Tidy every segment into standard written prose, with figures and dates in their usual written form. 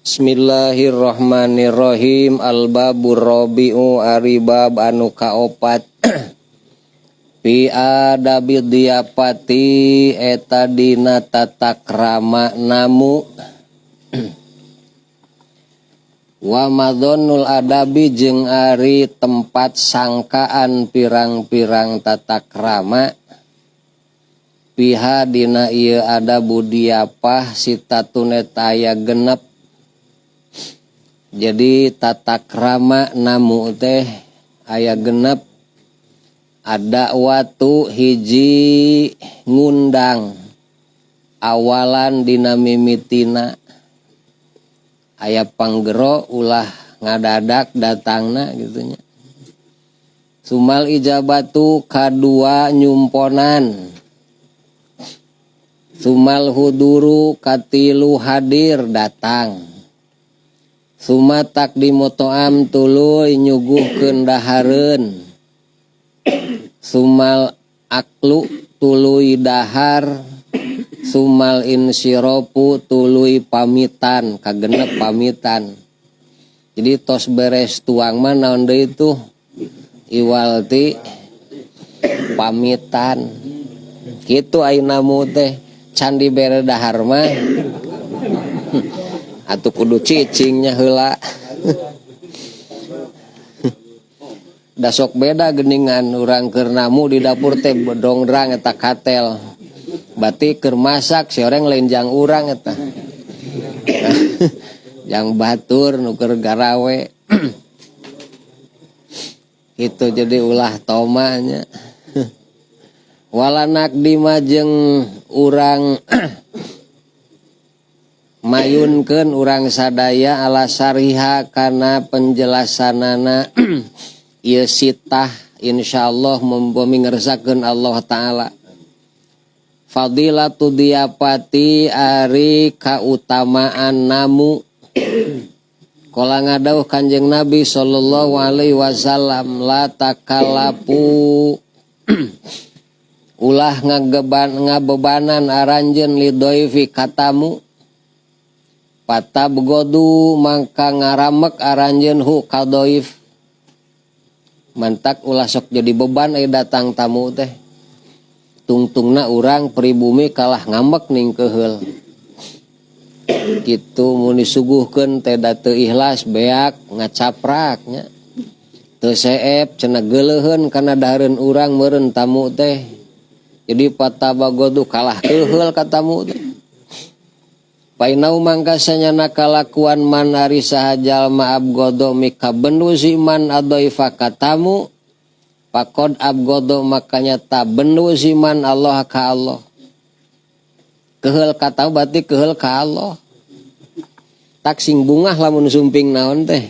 Bismillahirrahmanirrahim. Al-babur rabi'u ari bab anu kaopat. Fi adabi diapati eta dina tata krama namu. Wa madhonul adabi jeung ari tempat sangkaan pirang-pirang tata krama. Piha dina ieu adabu diapah sitatun eta aya genep. Jadi tata krama namu teh aya genep. Ada watu hiji ngundang awalan dina mimitina aya panggero ulah ngadadak datangna gitu nya. Sumal ijabatu kadua nyumponan. Sumal huduru katilu hadir datang. Suma takdimu to'am tuluy nyuguhkeun dahareun. Sumal aklu tuluy dahar. Sumal insirofu tuluy pamitan, kagenep pamitan. Jadi tos beres tuang mah naon deui tuh? Iwal ti pamitan. Kitu ayeuna mu teh can dibere dahar mah. Atuh kudu cicingnya heula. Da sok beda geuningan urang keur namu di dapur teh dongdrang eta katel. Berarti keur masak si oreng lain jang urang eta. Jang batur nu keur garawe. Kitu jadi ulah toma nya. Walanak dimajeng urang mayunkeun urang sadaya ala sariha kana penjelasanana ieu sitah insyaallah mumpuni ngersakeun Allah taala. Fadilatu diapati ari kautamaan namu. Kala ngadawuh Kanjeng Nabi sallallahu alaihi wasallam la takallafu ulah ngabebanan aranjeun lidoifi katamu. Patabgodu mangka ngaramek aranjeun hu kadoif. Mantak ulah sok jadi beban aya datang tamu teh. Tungtungna urang pribumi kalah ngambek ning keuheul. Kitu mun disuguhkeun teh da teu ikhlas beak ngacaprak nya. Teu seep cenah geuleuheun kana dahareun urang meureun tamu teh. Jadi patabagodu kalah keuheul ka tamu teh. Painau mangka sanyana kalakuan man ari saha jalma abgodo mika bendu si man adoifa katamu pakod abgodo makanya ta bendu si man Allah ka Allah. Keuheul katamu berarti keuheul ka Allah. Tak sing bungah lamun sumping naon teh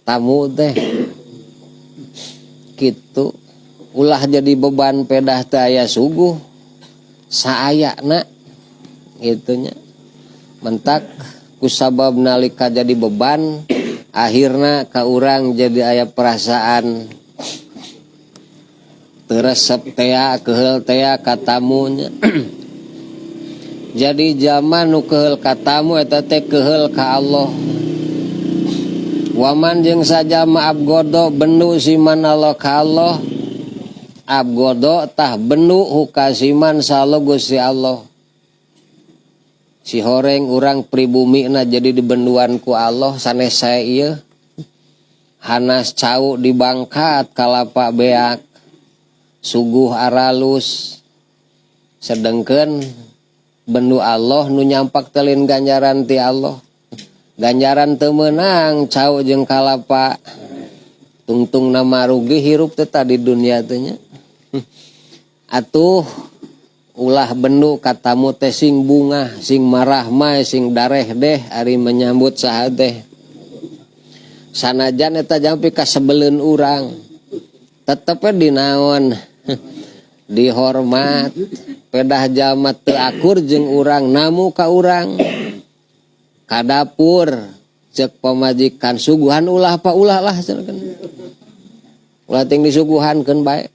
tamu teh. Kitu ulah jadi beban pedah teh aya suguh saayana gitunya. Mentak kusabab nalika jadi beban akhirna ka urang jadi aya perasaan teu resep tea keuheul tea ka tamunya. Jadi zaman nu keuheul ka tamu eta teh keuheul ka Allah. Waman jeung sajama abgodo bendu siman Allah ka Allah. Abgodo tah bendu hukasiman salo Gusti Allah. Si horeng urang pribumina jadi dibenduan ku Allah sanes sae ieu. Hanas cau dibangkat kalapa beak. Suguh aralus. Sedengkeun bendu Allah nu nyampak telin ganjaran ti Allah. Ganjaran teu meunang cau jeung kalapa. Tungtungna marugi hirup teh tadi dunia teh nya. Atuh ulah bendu katamu teh sing bungah, sing marahmai, sing dareh deh ari menyambut saha teh. Sanajan eta jampi kasebeleun urang, tetep we dinaon dihormat. Pedah jalma teu akur jeung urang namu ka urang. Ka dapur ceuk pamajikan suguhan ulah pa ulah lah cenah. Ulah ting disuguhankeun bae.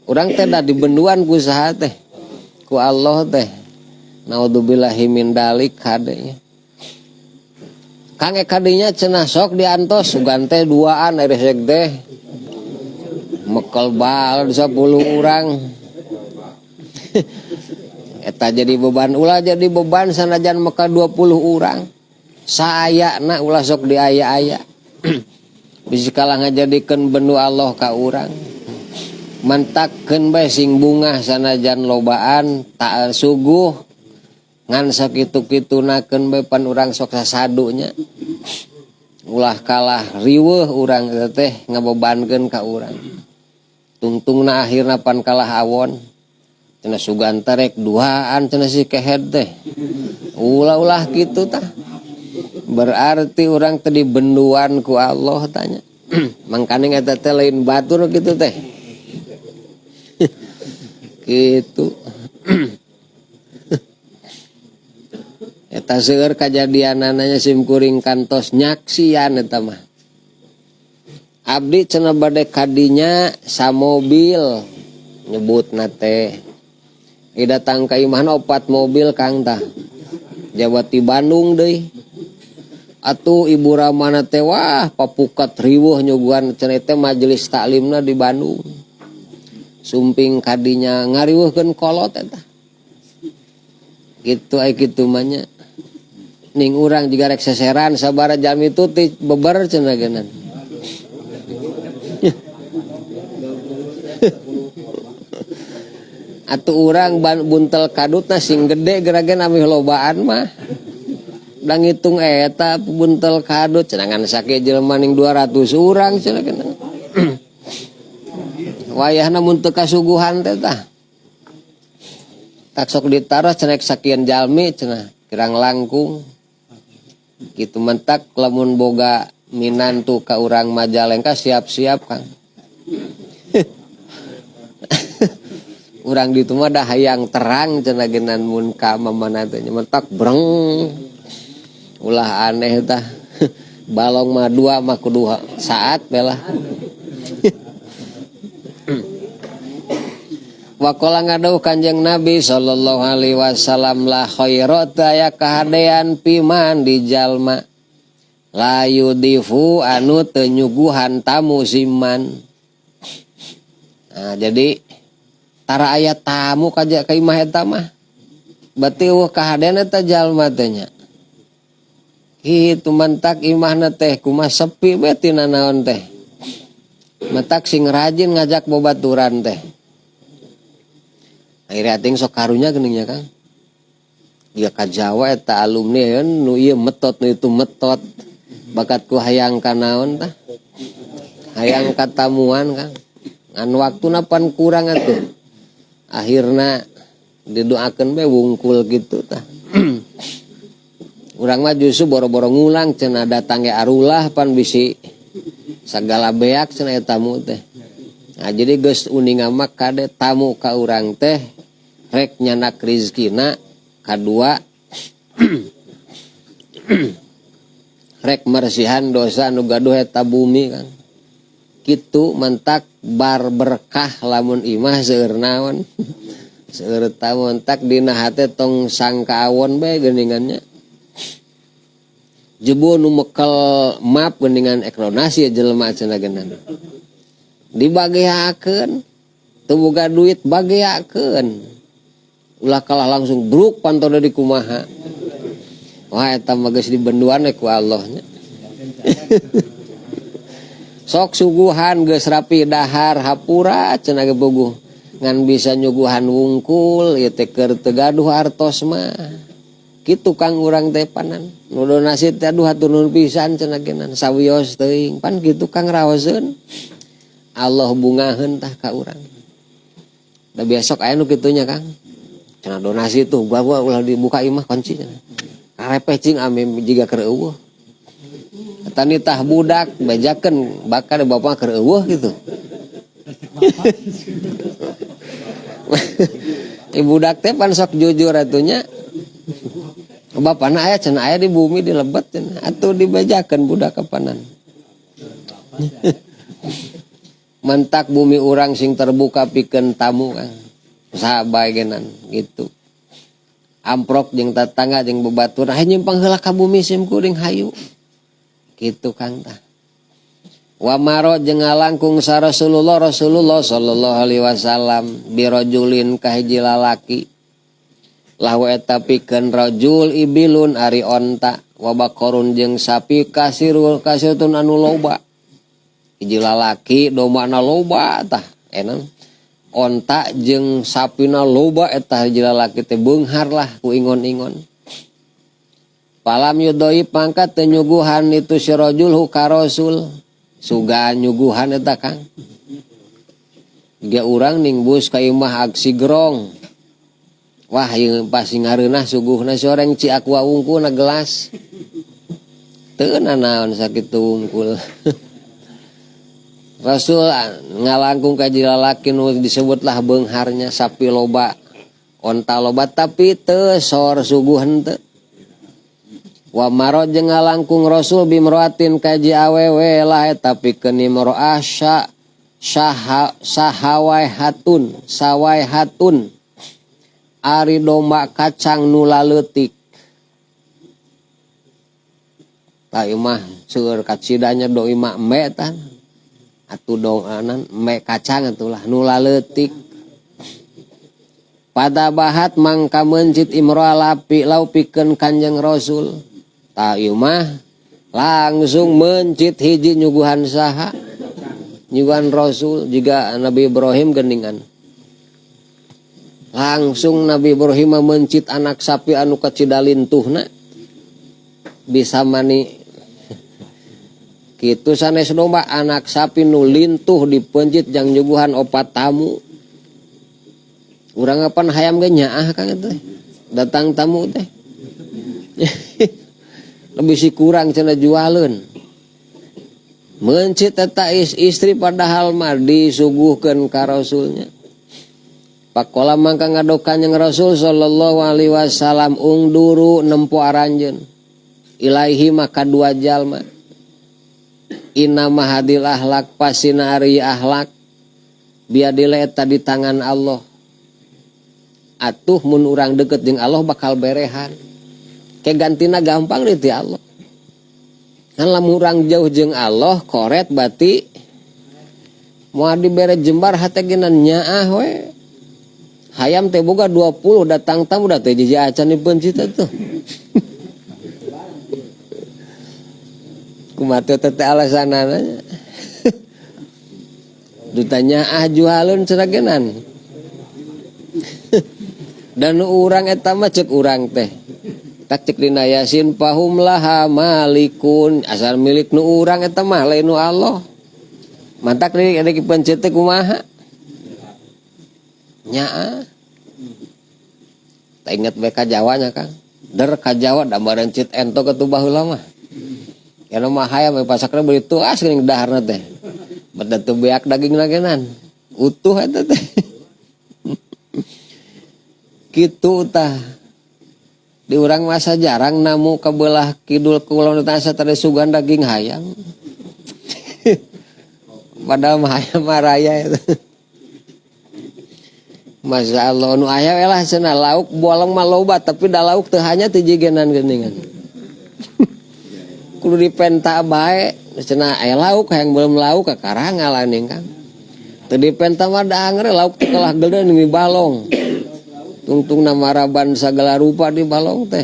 Urang teh da dibenduan ku saha teh? Ku Allah teh. Naudzubillahi min dalik kadenya. Kang kadinya cenah sok diantos sugan teh duaan ari resek teh. Mekel bal 10 urang. Eta jadi beban ulah jadi beban sanajan mekel 20 urang. Saayana ulah sok diaya-aya. Bisi kalah ngajadikeun bendu Allah ka urang. Mantakkeun bae sing bungah sanajan lobaan tak suguh ngan sakitu-kitunakeun bae pan urang sok sasadunya. Ulah kalah riweuh urang teh ngabebankeun ka urang. Tungtungna akhirna pan kalah awon. Cenah sugan terek duaan cenah si kehed teh. Ulah-ulah kitu tah. Berarti urang teh dibenduan ku Allah tanya. Mangkaning eta teh lain batur kitu teh. Kitu. Eta seueur kajadianana sim kuring kantos nyaksian eta mah. Abdi cenah bade kadinya samobil nyebutna teh. Datang ka imahna 4 mobil Kang tah. Jawa ti Bandung deui. Atuh ibu ramana teh wah papukat riweuh nyuguhan cenah teh majelis taklimna di Bandung. Sumping kadinya ngariweuhkeun kolot eta. Kitu ai kitu mah nya. Ning urang jiga rek seseran sabaraha jam itu ti beber cenah geunan. Atuh urang buntel kadutna sing gede geragen amih lobaan mah. Da ngitung eta buntel kadut cenah ngan sakieu jelema ning 200 urang cenah geunan. Wayahna mun teu kasuguhan teh tah. Tak sok ditaruh cenah sakian jalmi cenah kirang langkung. Kitu mentak lamun boga minantu ka urang Majalengka siap-siap Kang. Urang ditu mah dah hayang terang cenah geunan mun ka mamana teh mentak breng. Ulah aneh tah. Balong mah 2 mah kudu saat belah. Waqala ngadauh Kanjeng Nabi sallallahu alaihi wasallam la khairata ya kahadean piman di jalma la yudifu anu teu nyuguhan tamu siman. Nah, jadi tara aya tamu kaja ka imah eta mah. Berarti eueuh kahadean eta jalma teh nya. Kitu mantak imahna teh kumaha sepi bae tina naon teh. Matak sing rajin ngajak bobaturan teh. Akhirnya ating sok karunya geuning nya Kang. Ieu ka Jawa eta alumni ya, nu ieu metot nu itu metot. Bakat ku hayang ka naon tah? Hayang katamuan Kang. Ngan waktuna pan kurang atuh. Akhirna didoakeun bae wungkul kitu tah. Urang mah justru boro-boro ngulang cenah datang ge arulah pan bisi sagala beak cenah eta tamu teh. Nah, jadi geus uninga mah kade tamu ka urang teh rek nyanak rizkina kadua rek mersihan dosa nu gaduh eta bumi Kang. Kitu mantak bar berkah lamun imah seueur naon. Seueur tamu mantak dina hate tong sangka awon bae geuningannya. Jebo nu mekel map geuningan ekronasi jelema cenah geunan. Dibageakeun teu boga duit bageakeun. Ulah kalah langsung bruk pantona di kumaha. Wah eta mah geus dibenduan we ku Allah nya. Sok suguhan geus rapi dahar hapura cenah ge bogoh. Ngan bisa nyuguhan wungkul ieu teh keur teu gaduh artos mah. Kitu Kang urang teh panan. Nu donasi teh aduh hatur nuhun pisan cenah geunan sawios teuing. Pan kitu Kang raoseun. Allah bungaheun tah ka urang. Da besok aya nu kitunya Kang. Cenah donasi tuh gua ulah dibuka imah kunci cenah. Karepeh cing ame jiga keur eueuh. Eta nitah budak bejakeun bakal bapak keur eueuh gitu. Ibu budak teh pan sok jujur atunya. Bapana aya cenah aya di bumi di lebet cenah atuh dibejakeun budak kapanan. Mentak bumi urang sing terbuka pikeun tamu Kang. Usaha bae genan gitu. Amprok jeung tetangga jeung babaturan hayu nyimpang heula ka bumi sim kuring hayu. Kitu Kang tah. Wa maro jeung ngalangkung sa Rasulullah Rasulullah sallallahu alaihi wasallam birajulin ka hiji lalaki. Lahu eta pikeun rajul ibilun ari onta wa baqarun jeung sapi kasirul kasirun anu loba. Hiji lalaki dombana loba tah enan. Onta jeung sapina loba eta hiji lalaki teh beunghar lah ku ingon-ingon. Palam yudoi pangkat teu nyuguhan itu si rajul hu ka Rasul. Suga nyuguhan eta Kang. Ge urang ning bus ka imah aksi gerong. Wah ieu pasti ngareunah suguhna soreng ci aqua wungkul na gelas. Teu nanaon sakitu wungkul. Rasul ngalangkung ka lalaki nu disebutlah beungharnya sapi loba, onta loba tapi teu sor suguh henteu. Wa maro jeung ngalangkung Rasul bimroatin ka hiji awewe lah eta pikeun imroah sahawaihatun, sawaihatun ari domba kacang nu laleutik. Tah ieu mah seueur kacidanya do imah embe tah. Atuh doanan embe kacang atulah nu laleutik. Pada bahat mangka mencit imroa lapi lau pikeun Kanjeng Rasul. Tah ieu mah langsung mencit hiji nyuguhan saha? Nyuguhan Rasul jiga Nabi Ibrahim geuningan. Langsung Nabi Ibrahim mencit anak sapi anu kacida lintuhna. Bisa mani kitu sanes domba anak sapi nu lintuh dipencit jang nyuguhan opat tamu. Urang apan hayam ge nyaah Kang teh. Datang tamu teh. Lebih si kurang cenah jualeun. Mencit eta istri padahal mah disuguhkeun ka Rasulnya. Pakola mangka ngadok Kanjeng Rasul sallallahu alaihi wasallam ungduru nempo aranjeun. Ilaihi maka dua jalma. Inna mahadil ahlak pasina ari ahlak biadile eta di tangan Allah. Atuh mun urang deket jeung Allah bakal berehan. Ke gantina gampang di ti Allah. Kan lamun urang jauh jeung Allah koret bati moal dibere jembar hate geuna nyaah we. Hayam teh boga 20 datang tamu da teh jiji acan dipencit atuh. Kumaha teh teh alasanana? Ditanya ah jualun seragenan. Dan urang eta mah ceuk urang teh. Tak cek dina Yasin pahum laha malikun asal milik nu urang eta mah lain nu Allah. Mantak deui ada pencet teh kumaha? Nyaa. Tak inget bae ka Jawanya Kang. Der ka Jawa da marencit ento ke tuh baheula mah. Kana mah hayam we pasakna beuli tuas geuning daharna teh. Beda teu beak daging lagenan. Utuh eta teh. Kitu tah. Di urang masa jarang namu ka belah kidul kulon teh asa teh sugan daging hayam. Padahal mah hayam mah raya eta. Masya Allah nu aya we lah cenah lauk bolong mah loba tapi da lauk teu hanya teu jigenan geuningan. Kudu dipenta bae cenah aya lauk hayang belum lauk ka karangalan Kang. Teu dipenta mah da angger lauk teh kalah gede di balong. Tungtungna maraban sagala rupa di balong teh.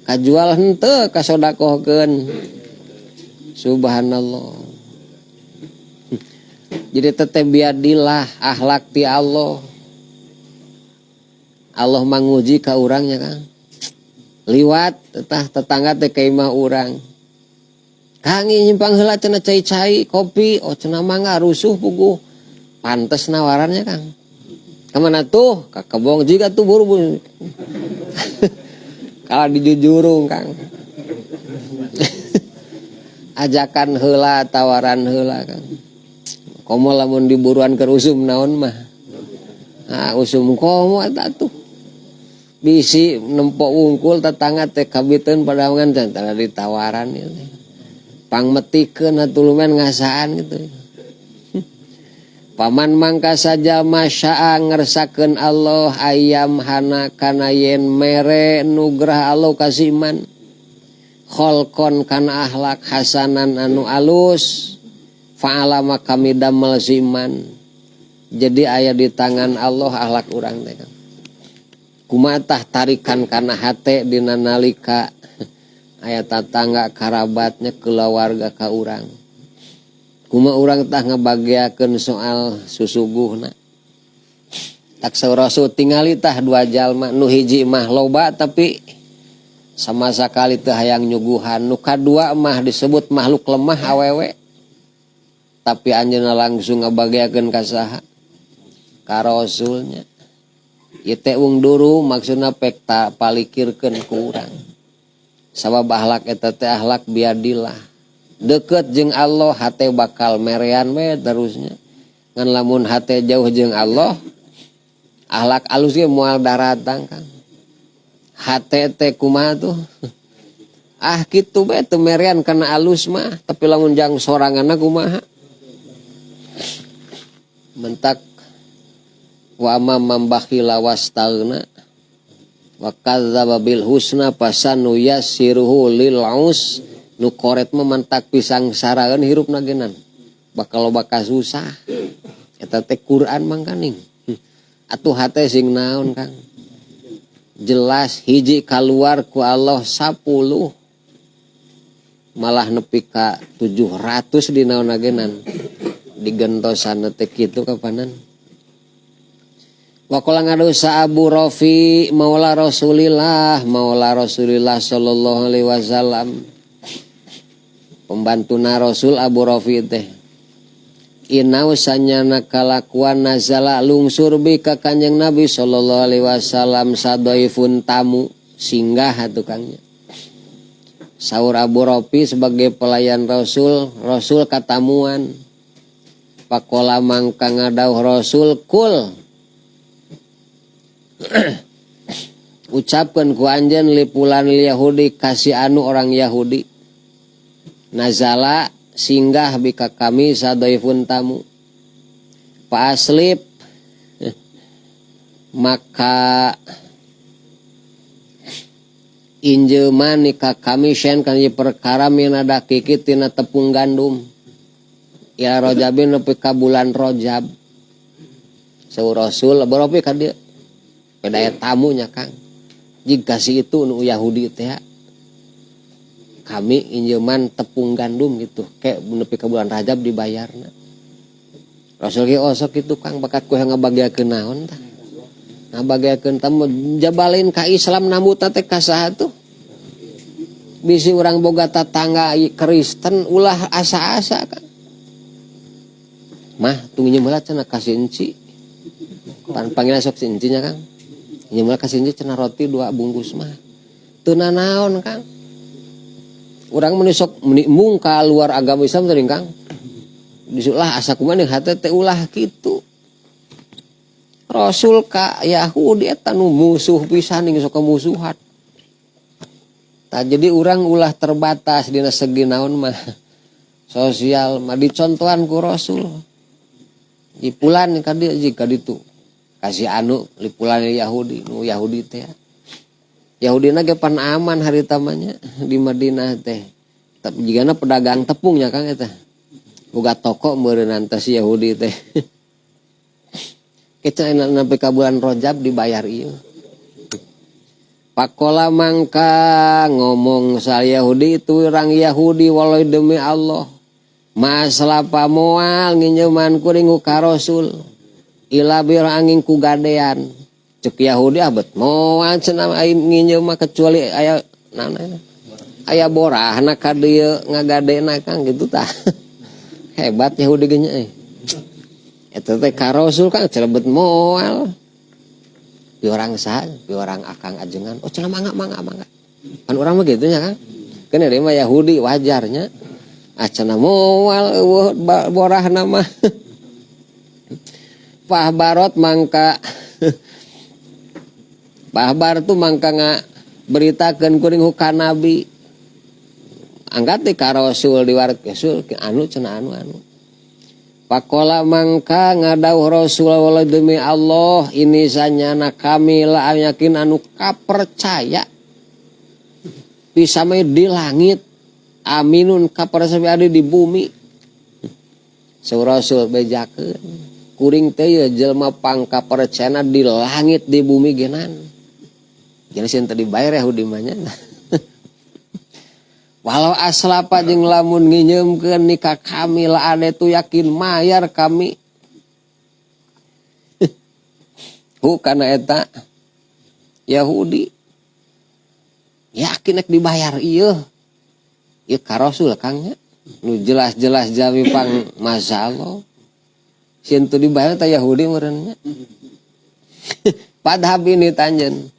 Kajual henteu kasodakohkeun. Subhanallah. Jadi teteh biadilah akhlak ti Allah. Allah manguji ka urangnya Kang. Liwat tetah tetangga teh ka imah urang. Kang nyimpang heula cenah cai-cai kopi, oh cenah mangga rusuh puguh. Pantes nawarannya Kang. Kemana tuh? Ka kebong jiga tuh buru-buru. Kalau dijujurung Kang. Ajakan heula, tawaran heula Kang. Komo lamun diburuan keur usum naon mah. Ah usum komo eta tuh. Bisi nempo wungkul tetangga teh kabiteun padawangan teh tara ditawaran ieu teh. Pangmetikeun atuh lumayan ngasaan gitu. Paman mangka saja masyaa ngersakeun Allah ayam hana kana yen mere nugrah Allah kasiman. Kholqon kana akhlak hasanan anu alus fa'ala maka midamel siman. Jadi aya di tangan Allah akhlak urang teh Kang. Kumaha tah tarikan kana hate dina nalika aya tatangga karabatnya kulawarga ka urang. Kumaha urang tah ngabageakeun soal susuguhna. Tak saur Rasul tingali tah dua jalma nu hiji mah loba tapi sama sakali teu hayang nyuguhan, nu kadua mah disebut makhluk lemah awewe. Tapi anjeunna langsung ngabageakeun ka saha? Ka Rasulnya. Ieu teh ung duru maksudna pek ta palikirkeun ku urang. Sabab akhlak eta teh akhlak biadillah. Deukeut jeung Allah hate bakal merean we terusnya. Ngan lamun hate jauh jeung Allah, akhlak alus ge moal daratang Kang. Hate teh kumaha tuh? Ah kitu bae teu merean kana alus mah, tapi lamun jang soranganna kumaha? Mentak wa amma man bakhila wastaghna wa kadzdzaba bil husna fasanu yassiruhu lil us. Nu koret mah mantak pisang saraeun hirupna geunan. Bakal loba kasusah. Eta teh Quran mangkaning. Atuh hate sing naon Kang? Jelas hiji kaluar ku Allah 10 malah nepi ka 700 di naon agenan. Digentosan teh kitu kapanan. Waqala ngadosa Abu Rafi maula Rasulillah, maula Rasulillah sallallahu alaihi wasallam. Pembantuna Rasul Abu Rafi teh. Inau sanyana kalakuan nazala lungsur bi ka Kanjeng Nabi sallallahu alaihi wasallam sadoifun tamu singgah atuh Kangnya. Saur Abu Rafi sebagai pelayan Rasul, Rasul katamuan. Pakola mangka ngadauh Rasul kul. Ucapkeun ku anjeun lipulan Yahudi kasih anu orang Yahudi. Nazala singgah bika kami sadoifun tamu. Paaslip maka injeman ka kami sen kana perkara mina dakiki tina tepung gandum. Ila rojabin nepi ka bulan Rojab. Saur Rasul baropi ka dieu. Pedaya tamunya Kang. Jig kasih itu nu Yahudi teh. Kami injeman tepung gandum gitu. Kayak nepi ka bulan Rajab dibayarna. Rasul ge osok kitu Kang bakat ku ngabagiakeun naon tah. Ngabagiakeun tamu jabalin ka Islam namuta teh ka saha tuh. Bisi urang boga tatangga Kristen ulah asa-asa Kang. Mah tunggu nyemeula cenah ka si enci. Pan panggilan sok si encinya Kang. Nyemeula ka si enci cenah roti 2 bungkus mah. Teu nanaon Kang. Urang meni sok meni mung ka luar agama Islam teuing Kang. Disulah asa kumaha nih hate teh ulah kitu. Rasul ka Yahudi eta nu musuh pisan ning sok musuhan. Tah jadi urang ulah terbatas dina segi naon mah. Sosial mah dicontohan ku Rasul. Lipulan ka dieu jika ditu. Kasih anu lipulan Yahudi, nu Yahudi teh. Yahudina ge pan aman harita mah nya di Madinah teh. Tapi jigana pedagang tepungnya Kang eta. Boga toko meureunnan teh si Yahudi teh. Keca enak nepi ka bulan Rajab dibayar ieu. Pakola mangka ngomong sa Yahudi itu orang Yahudi walau demi Allah. Masalah pamoal nginjeman kuring ka Rasul. Ila bir angin ku gadean. Cek Yahudi ah bet moal cenah aing nginjem mah kecuali aya naon aya borahna ka dieu ngagadena Kang gitu tah. Hebat Yahudi ge nya euy. Eta teh ka Rasul Kang celebet moal. Pi orang saha, pi orang akang ajengan. Oh cenah mangga mangga mangga. Kan urang mah kitu nya Kang. Kan ieu mah Yahudi wajarnya. Ah cenah moal eueuh borahna mah. Fahbarot mangka Fahbar tu mangka ngaberitakeun kuring ka Nabi. Angkat teh ka Rasul diwaret Rasul anu cenah anu anu. Pakola mangka ngadauh Rasul wala demi Allah ini sanyana kami la yakin anu kapercaya. Pisamai di langit aminun kaparasa adi di bumi. Saur Rasul bejakeun kuring teh ye jelema pangkapercayana di langit di bumi genan. Jadi sieun teu dibayar Yahudi mah nya. Walau aslapa jeung lamun nginyeumkeun nikah kami la ade tu yakin mayar kami. Hu kana eta Yahudi yakin nek dibayar ieu. Ieu ka Rasul Kang nya. Nu jelas-jelas jami pang masyaallah. Sieun teu dibayar teh Yahudi meureun nya. Padhab ini tanjeun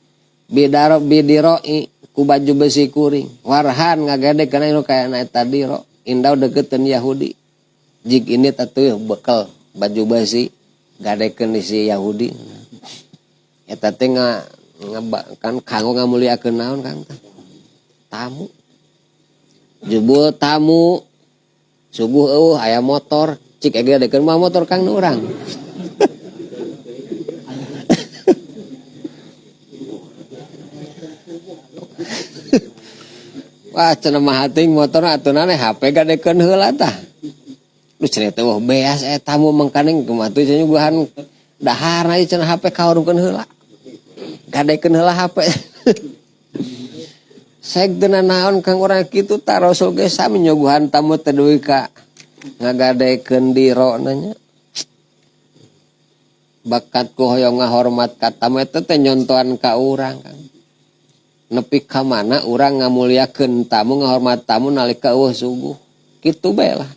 bidaro bidiroi ku baju besi kuring warhan ngagedek kana nu kaya na eta diro indau deketeun Yahudi jig ini tatuh bekel baju besi gadekeun di si Yahudi eta teh kan kanggo ngamuliakeun naon Kang tah tamu jebul tamu suguh eueuh aya motor cik ege gadekeun mah motor Kang nu urang. Wah cenah mah hating motor atunane HP gadekeun heula tah. Lu cenah teh wah beas eta tamu mangkaning kumaha tuh cenah nyuguhan dahar ieu cenah HP kawarungkeun heula. Gadekeun heula HP. Seg teu nanaon Kang urang kitu tah Rasul ge sami nyuguhan tamu teh dugi ka ngagadekeun dirona nya. Bakat ku hoyong ngahormat ka tamu eta teh nyontohan ka urang Kang. Nepi ka mana urang ngamuliakeun tamu ngahormat tamu nalika eueuh suguh. Kitu bae lah.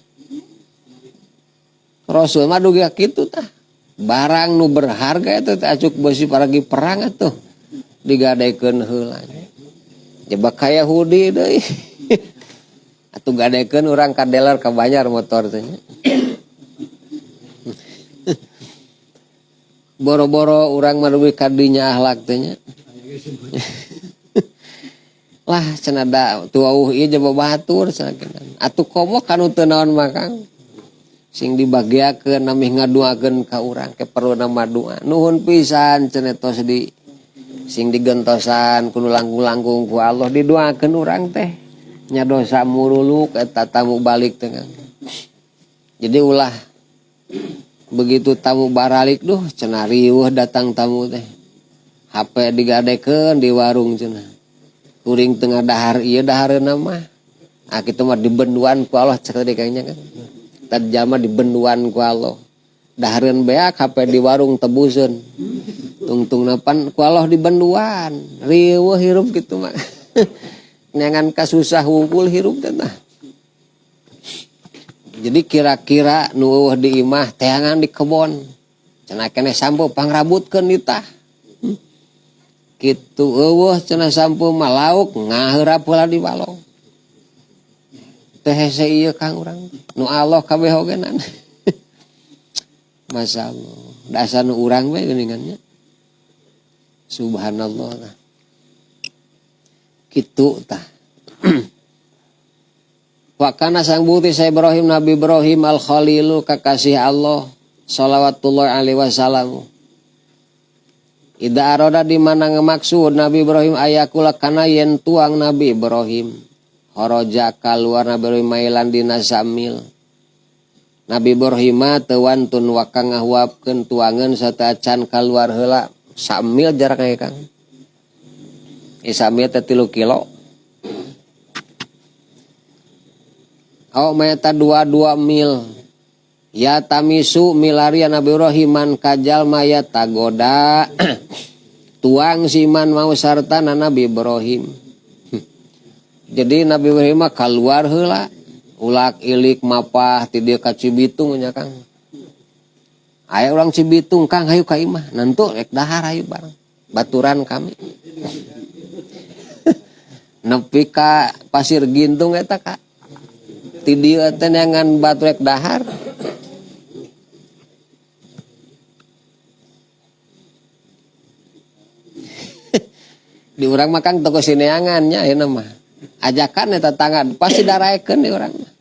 Rasul mah dugi ka kitu tah. Barang nu berharga eta teh acuk beusi paragi perang atuh digadekeun heula. Jebak ka Yahudi deui. Atuh gadekeun urang ka dealer ka Banjar motor teh nya. Boro-boro urang mah dugi ka dinya akhlak teh nya. Lah cenah da tuauh ieu jaba batur cenah geunang. Atuh komo kanu teu naon mah Kang. Sing dibagiakeun namih ngaduakeun ka urang ke perluna mah doa. Nuhun pisan cenah tos di sing digentosan kudu langkung-langkung ku Allah didoakeun urang teh. Nya dosa muruluk eta tamu balik teh Kang. Jadi ulah begitu tamu baralik duh cenah riweuh datang tamu teh. HP digadekeun di warung cenah. Kuring tengah dahar ieu dahareuna mah. Ah kitu mah dibenduan ku Allah cek tadi kayaknya kan. Tadi jalma dibenduan ku Allah. Dahareun beak HP di warung tebuseun. Tungtungna pan ku Allah dibenduan. Riweuh hirup kitu mah. Neangan kasusah wungkul hirup teh tah. Jadi kira-kira nu eueuh di imah teangan di kebon. Cenah keneh sampo pangrabutkeun ditah. Kitu eueuh cenah sampo mah lauk ngaheurap heula di balong. Teh hese ieu Kang urang. Nu Allah kabeh ogenan. Masyaallah. Dasar nu urang we geuningan nya. Subhanallah tah. Kitu tah. Wa kana sang bukti sa Ibrahim Nabi Ibrahim al-Khalilu kakasih Allah shalawatullah alaihi wasallam. Ida aroda di mana ngemaksud Nabi Ibrahim ayakula kana yen tuang Nabi Ibrahim. Horoja kaluar Nabi Ibrahim mailan dina samil. Nabi Ibrahim teu wantun wakang ngahuapkeun tuangeun sateuacan kaluar heula samil jarakna Kang. Samil teh 3 kilo. Oh mayata 2 mil. Ya tamisu milaria Nabi Ibrahim man kajal maya tagoda tuang siman mau sarta Nabi Ibrahim. Jadi Nabi Ibrahim mah kaluar heula ulak ilik mapah ti dieu ka Cibitung nya Kang. Aya urang Cibitung Kang hayu ka imah nentu rek dahar hayu bareng baturan kami. Nepi ka Pasir Gintung eta ka. Ti dieu teh neangan batu rek dahar. Di urang mah Kang toko sineangan nya ayeuna mah. Ajakan eta tetangga pasti daraekeun di urang mah.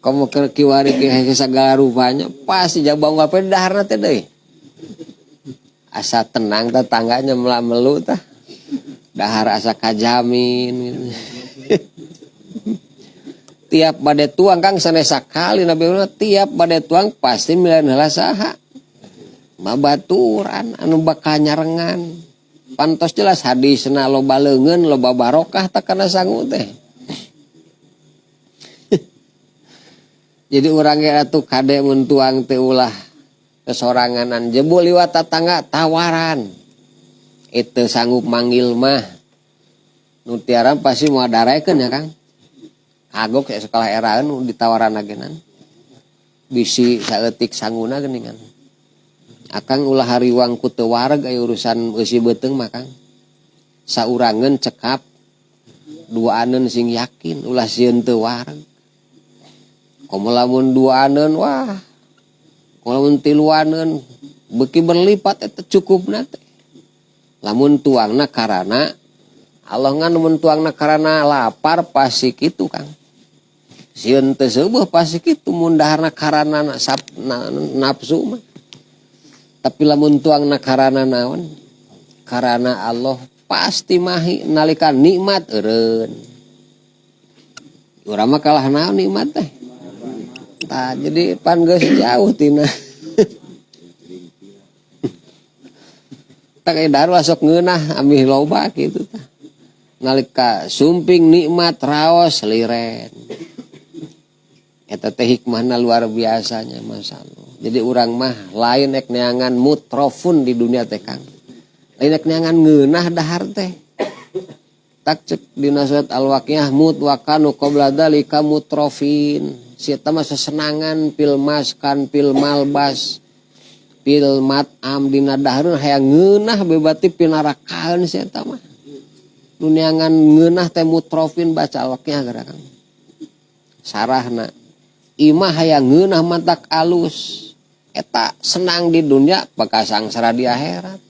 Komo keur kiwari ke sagala rupanya pasti jabang wae daharna teh deui. Asa tenang tetangganya melak melu tah. Dahar asa kajamin gitu. Tiap bade tuang Kang sanes sakali Nabi Ibrahim tiap bade tuang pasti milihan heula saha? Babaturan anu bakal nyarengan. Pantos jelas hadisna loba leungeun loba barokah tak kana sangu teh. Jadi urang ge atuh kade mun tuang teh ulah kesoranganan jebul liwat tatangga tawaran. Itu sanggup manggil mah. Nu tiaran pasti moal darekeun ya Kang. Kagok ya sekolah eraeun nu ditawaran agenan. Bisi saeutik sanguna geuningan. Akang ulah hariwang ku teu wareg aya urusan eusi beuteung mah Kang. Saurangeun cekap, duaaneun sing yakin ulah sieun teu wareg. Komo lamun duaaneun wah. Komo lamun tiluaneun beuki berlipat eta cukupna teh. Lamun tuangna karana Allah ngan mun tuangna karana lapar pasti kitu Kang. Sieun teu seueuh pasti kitu mun daharna karana nafsu mah. Tapi lamun tuangna karana naon? Karana Allah pasti mahi nalika nikmat eureun. Urang mah kalah naon nikmat teh. Tah jadi pan geus jauh tina. Tak dahar sok ngeunah amih loba kitu tah. Nalika sumping nikmat raos liren. Eta teh hikmahna luar biasanya masyaallah. Jadi urang mah lain ek neangan mutrofun di dunia teh Kang. Lain ek neangan ngeunah dahar teh. Tak cek dina surat Al-Waqiah mut wa kanu qabla dzalika mutrofin. Si eta mah sesenangan pil maskan pil malbas pil mat'am dina dahareun hayang ngeunah bebati pinarakaeun si eta mah. Nu neangan ngeunah teh mutrofin baca Al-Waqiah geura Kang. Sarahna imah hayang ngeunah mantak alus. Eta senang di dunia bakal sangsara di akhirat.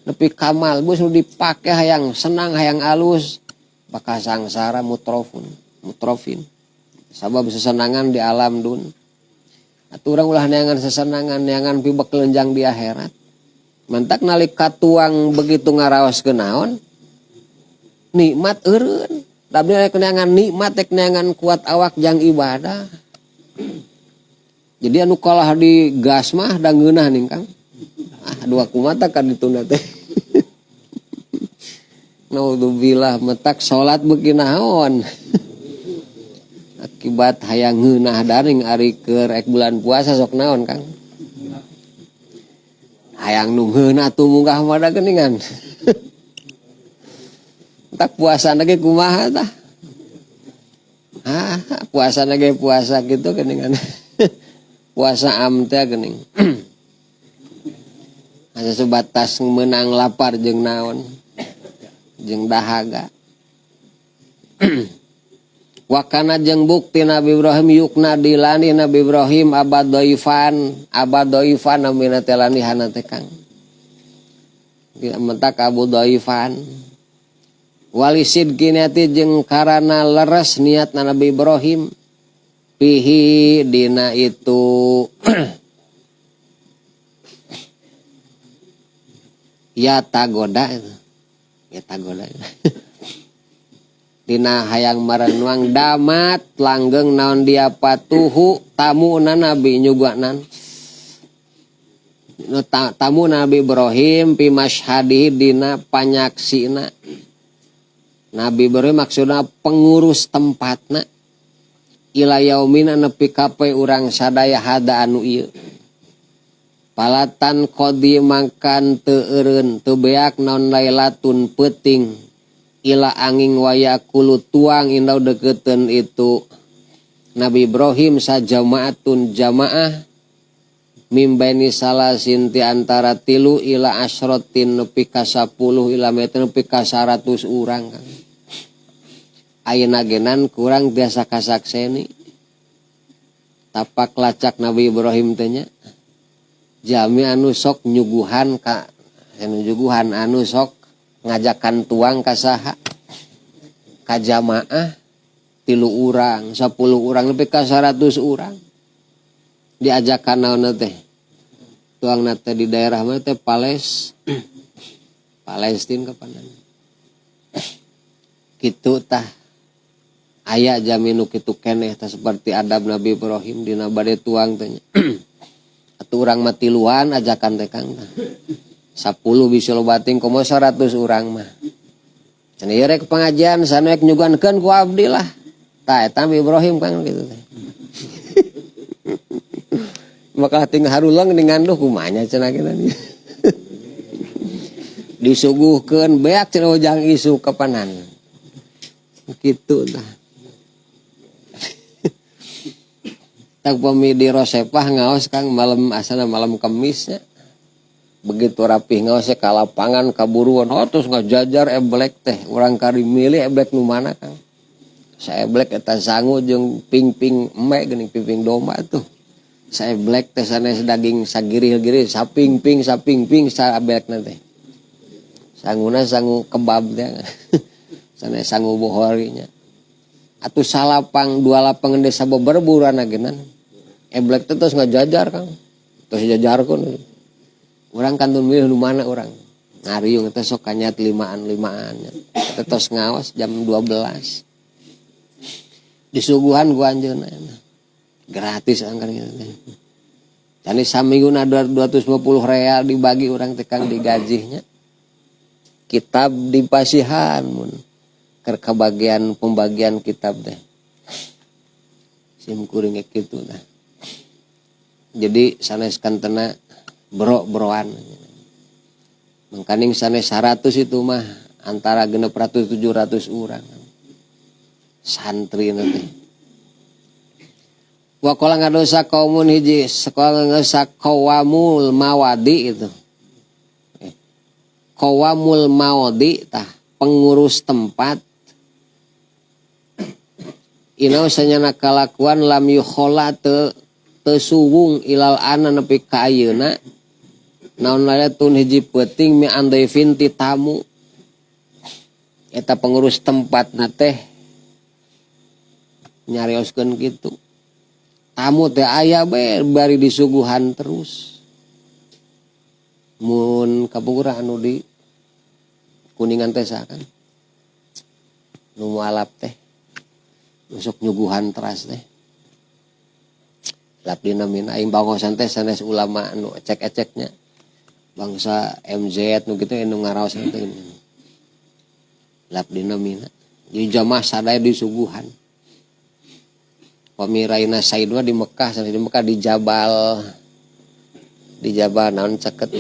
Nepi kamal bus nu dipake hayang senang hayang alus bakal sangsara mutrofun, mutrofin. Sabab sesenangan di alam dun. Atuh urang ulah neangan sesenangan, neangan pibek lenjang di akhirat. Mantak nalika tuang begitu ngaraos naon? Nikmat eureun. Da abdi rek neangan nikmat rek neangan kuat awak jang ibadah. Jadi anu kalah di gas mah da ngeunah ning Kang. Ah dua kumata kan ditunda teh. Naudzubillah metak salat beuki naon. Akibat hayang ngeunah daring ari keur ek bulan puasa sok naon Kang. Hayang nu ngeunah atuh munggah mah da geuningan. Tak puasa lagi kumaha tah? Ah, puasa lagi puasa gitu geuningan. Puasa am teh geuning. Asa sebatas meunang lapar jeung naon? Jeung dahaga. Wakana jeung bukti Nabi Ibrahim yukna dilani Nabi Ibrahim abad doifan namina teh lanihana teh Kang. Mentak Abu Doifan. Walisid kinati jeung karana leres niat Nabi Ibrahim pihi dina itu ya tagoda itu. Ya tagoda. Dina hayang marenuang damat langgeng naon dia patuhu tamu na Nabi nyuguhanan. Tamu Nabi Ibrahim pi masyhadihi dina panyaksina. Nabi Ibrahim maksudna pengurus tempatna. Ila yaumina nepi ka poe urang sadaya hada anu ieu. Palatan qadi mangkan teu eureun teu beak naon lailatun peuting. Ila angin wayakulu tuang indau dekeuten itu Nabi Ibrahim sajamaatun jamaah mimbaini salasin ti antara 3 ila asrotin nepi ka 10 ila meter nepi ka 100 urang Kang. Ayeuna genan kurang biasa kasakseni tapak lacak Nabi Ibrahim teh nya jami anu sok nyuguhan ka anu nyuguhan anu sok ngajakan tuang ka saha ka jamaah 3 urang 10 urang nepi ka 100 urang diajakan naon teh tuang teh di daerah mana teh Palestina kapanan. Kitu tah aya jami nu kitu keneh tah seperti adab Nabi Ibrahim dina bade tuang teh nya. Atuh urang mah tiluan ajakan teh Kang tah. 10 bisi loba ting komo 100 urang mah. Cenah ieu rek pengajian sanes nyugankeun ku abdi lah. Tah eta Nabi Ibrahim Kang kitu teh. Maka ting haruleng ninganduh kumanya cenah kita nih. Disuguhkeun beak cenah ujang isu kapanan. Kitu tah. Tak pami di Rosepah ngaos Kang malam asana malam Kemisnya. Begitu rapih ngaos ka lapangan kaburuan, oh terus ngajajar eblek teh, urang kari milih eblek nu mana Kang. Saeblek eta sangu jeung ping-ping eme geuning ping-ping domba tuh. Saeblek teh sanes daging sagiril-giril saping-ping saping-ping saeblekna teh. Sanguna sangu kebab teh. Sanes sangu bohorinya. Atuh salapang dua lapang desa beberburan agenan. Eblek teh terus ngajajar Kang. Terus jajarkeun. Urang kantun milih nu mana urang. Ngariung teh sok kanyat limaan-limaan. Teh tos ngaos jam 12. Disuguhan ku anjeunna. Gratis angkan gitu teh. Cani samingguna 250 real dibagi urang teh Kang digajihnya. Kitab dipasihan mun keur kabagian pembagian kitab teh. Sim kuring ge kitu tah. Jadi sanes kantena bro-broan. Mangkaning sanes 100 itu mah antara 600 700 urang. Santri nanti. Wakola ngadosa kaumun hiji sekolah ngadosa kawamul mawadi itu. Kawamul mawadi tah pengurus tempat. Inau sanyana kalakuan lam yukhola te suwung ilal ana nepi ka ayeuna. Naon tun hiji peuting mi andaifin ti tamu. Eta pengurus tempat na teh nyarioskeun kitu. Tamu teh aya bae bari disuguhan terus. Mun kapungkur anu di Kuningan teh saha kan? Nu mualaf teh. Nusuk nyuguhan teras teh. Lap dina mina aing bangosan teh sanes ulama anu ecek-eceknya. Bangsa MZ nu kitu anu ngaraos teh. Lap dina mina. Jadi jamaah sadaya disuguhan. Pamiraina Said mah di Mekah, sanes di Mekah di Jabal naon caket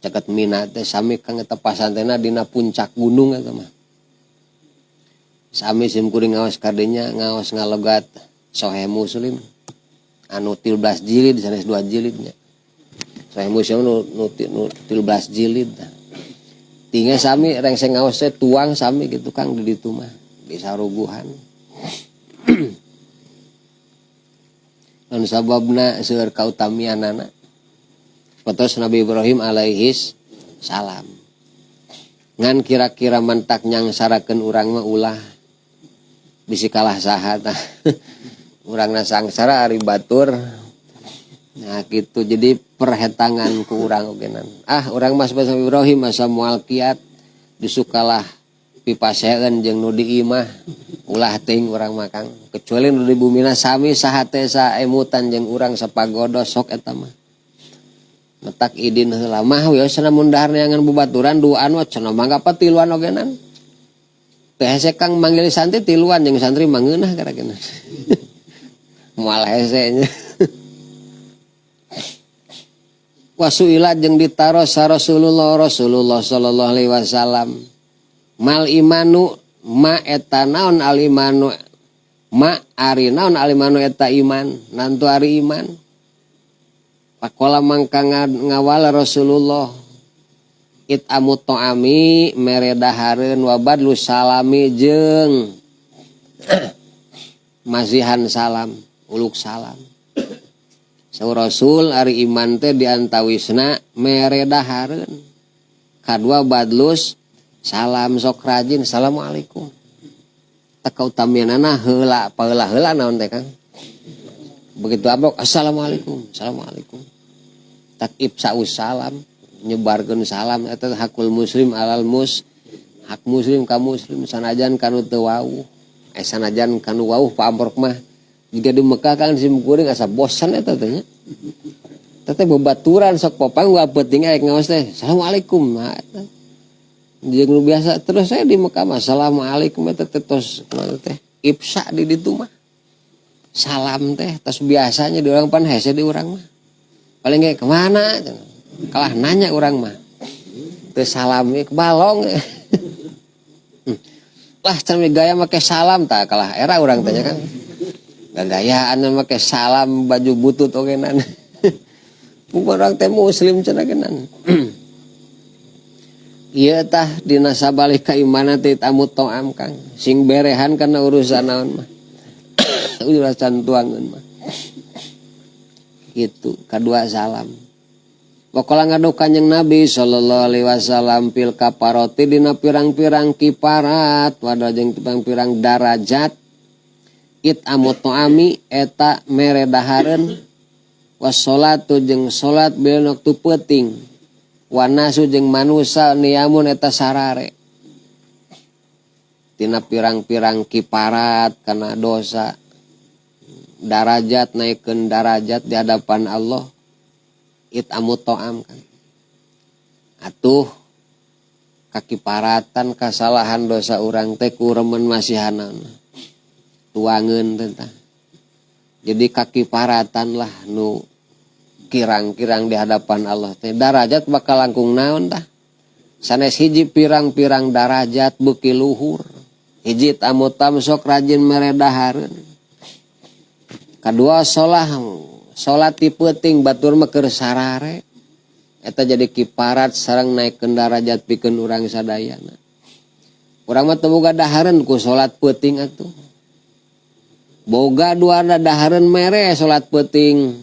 caket Mina teh sami kang eta pasantena dina puncak gunung eta mah. Sami sim kuring ngaos kadenya ngaos ngalogat Sahih Muslim anu 13 jilid sanes 2 jilidnya. Sahih Muslim nu 13 jilid. Tinggal sami rengseng ngaos teh tuang sami gitu Kang di ditu mah di saruguhan. Dan sababna seueur kautamianana. Patos Nabi Ibrahim alaihis salam. Ngan kira-kira mentak nyangsarakeun urang mah ulah bisi kalah saha tah. Urangna sangsara ari batur. Nah gitu jadi perhetangan ku urang ogenan. Ah urang mah sahabat Nabi Ibrahim asa moal kiat disukalah pipaseun jeung nu di imah. Ulah teuing urang mah Kang. Kecuali nu di bumina sami saha teh saemutan jeung urang sapagodo sok eta mah. Metak idin heula mah we cenah mun dahar neangan bubaturan duaan mah cenah mangga pa tiluan ogenan. Teh hese Kang manggil santri tiluan jeung santri mangeunah gara-gara. Moal hese nya. Wasuila jeung ditaros sa Rasulullah sallallahu alaihi wasallam. Mal imanu ma eta naon al imanu ma ari naon al imanu eta iman nantu ari iman. Pakola mangka ngawala Rasulullah itamu ta'ami mere dahareun wa badlu salami jeung masihan salam uluk salam. Saur Rasul ari iman teh diantawisna mere dahareun kadua badlus salam sok rajin assalamualaikum. Teh kautamianana heula paheula heula naon teh Kang. Begitu abok assalamualaikum assalamualaikum. Tak ibsa'us salam nyebarkeun salam eta hakul muslim alal Hak muslim ka muslim sanajan kanu teu wawuh. Sanajan kanu wawuh paamprok mah. Jika di Mekah kan sim kuring asa bosan eta teh nya. Eta teh bebaturan sok popang gua penting aya ngaos teh. Assalamualaikum. Nah, eta. Jeung nu biasa terus saya di Mekah mah assalamualaikum eta teh tos kumaha teh. Ifsa di ditu mah. Salam teh tos biasanya di urang pan hese di urang mah. Paling ge kemana cenah. Kalah nanya urang mah. Teu salam ge balong. Lah cenah gaya make salam tah kalah era urang teh nya kan. Gagayaan make salam baju butut oge nan. Bukan urang teh muslim cenah ge nan. Ieu tah dina sabalih kaimanan teh tamu to'am Kang. Sing berehan kana urusan naon mah. Urusan tuangeun mah. Gitu, kadua salam. Waqala ngadu Kanjeng Nabi sallallahu alaihi wasallam fil kafarati dina pirang-pirang kiparat wadah jeung pirang-pirang darajat it'amu ta'ami eta mere dahareun wassalatu jeung salat bil waktu peuting wanasu jeung manusa niamun eta sarare tina pirang-pirang kiparat kana dosa darajat naikeun darajat di hadapan Allah it'amu ta'am kan atuh kakiparatan kasalahan dosa urang teh ku remen masihanana tuangeun teh tah. Jadi kakiparatan lah nu kirang-kirang di hadapan Allah teh darajat bakal langkung naon tah sanes hiji pirang-pirang darajat beuki luhur hiji tamu tam sok rajin mere dahareun kadua salat ti peuting batur mah keur sarare eta jadi kiparat sareng naikeun darajat pikeun urang sadayana. Urang mah teu boga dahareun ku salat peuting atuh. Boga dua dahareun mere salat peuting.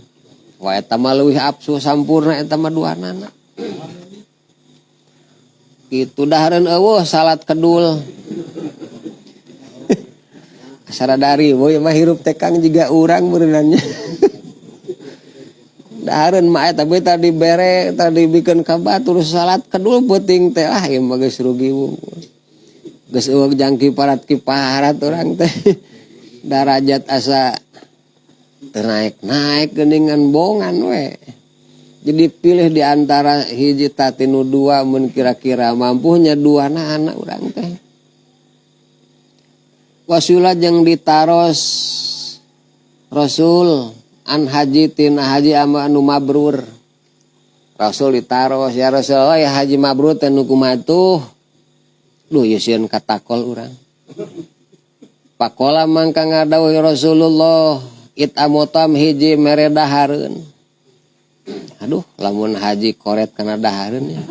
Wah eta mah leuwih absu sampurna eta mah duanana. Kitu dahareun eueuh salat kedul. Asara dari we mah hirup teh Kang jiga urang beuneurannya. Dahareun mah eta we tadi bere tadi bikeun ka batur salat kedul peuting teh ah ieu mah geus rugi wungkul. Geus eueuh jang kiparat-kiparat urang teh. Darajat asa teu naik-naik geuningan bongan we. Jadi pilih di antara hiji tatinu dua mun kira-kira mampunya dua na anak urang teh. Wasula jeung ditaros Rasul an haji tina haji ama anu mabrur. Rasul ditaros ya Rasulullah ya haji mabrur teh nu kumaha tuh? Duh ieu sieun katakol urang. Pakola mangka ngadawuh Rasulullah itamotam hiji mere dahareun. Aduh lamun haji koret kana dahareun ya.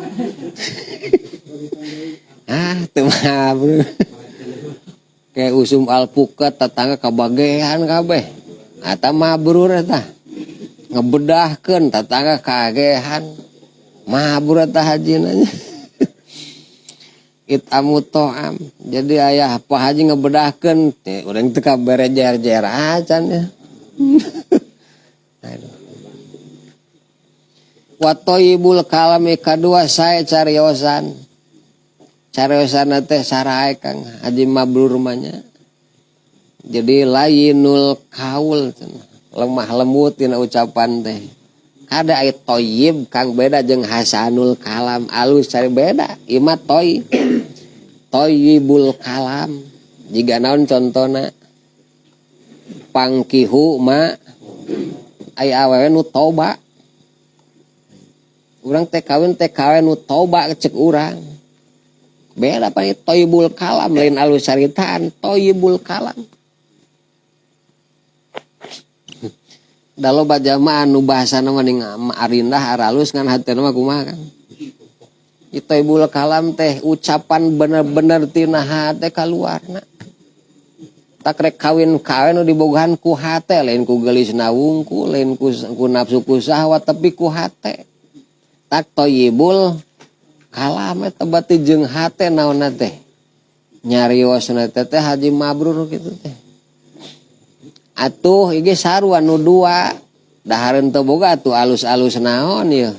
Ah teu mabrur. Kayak usum alpukat tetangga kabagean kabeh. Eta mabrur eta. Ngebedahkeun tetangga kagehan. Mabrur eta hajina nya. Itamu to'am. Jadi ayah Pak Haji ngebedahkeun teh urang teu kabere jer-jer acan ya. Aduh. Wa thayyibul kalami kadua sae cariosan. Cariosan teh sarae Kang Haji mabrur mah nya. Jadi layinul kaul cenah, lemah lembut dina ucapan teh. Kada aya thayyib Kang beda jeung hasanul kalam alus cari beda. Ieu mah thayyibul kalam. Jiga naon contona? Pangkihu ma aya awewe nu toba. Urang teh kawin teh kawin nu toba cek urang. Beda pan thayyibul kalam lain alus caritaan thayyibul kalam. Da loba jamaah nu bahasana mah ning arindah aralus ngan hatena mah kumaha kan. Thayyibul kalam teh ucapan bener-bener tina hate kaluarna. Tak rek kawin-kawin nu dibogohan ku hate lain ku geulisna wungkul lain ku nafsu ku syahwat tapi ku hate. Tak thayyibul kalam eta bati jeung hate naonna teh. Nyariosna teh teh haji mabrur kitu teh. Atuh ieu sarua nu dua dahareun teu boga atuh alus-alus naon ieu.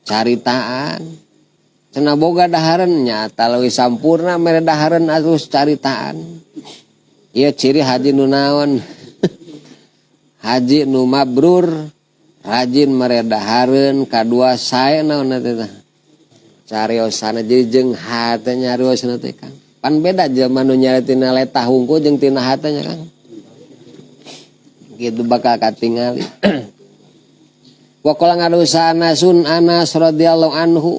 Caritaan. Cenah boga dahareun nya leuwih sampurna mere dahareun alus caritaan. Ieu ciri haji nu naon? Haji nu mabrur, rajin mere dahareun, kadua sae naon teh tah. Cariosana jadi jeung hate nyariosna teh Kang. Pan beda jelema nu nyari tina letah hungkul jeung tina hate nya Kang. Gitu bakal katingali. Wa qala ngadosa Anasun Anas radhiyallahu anhu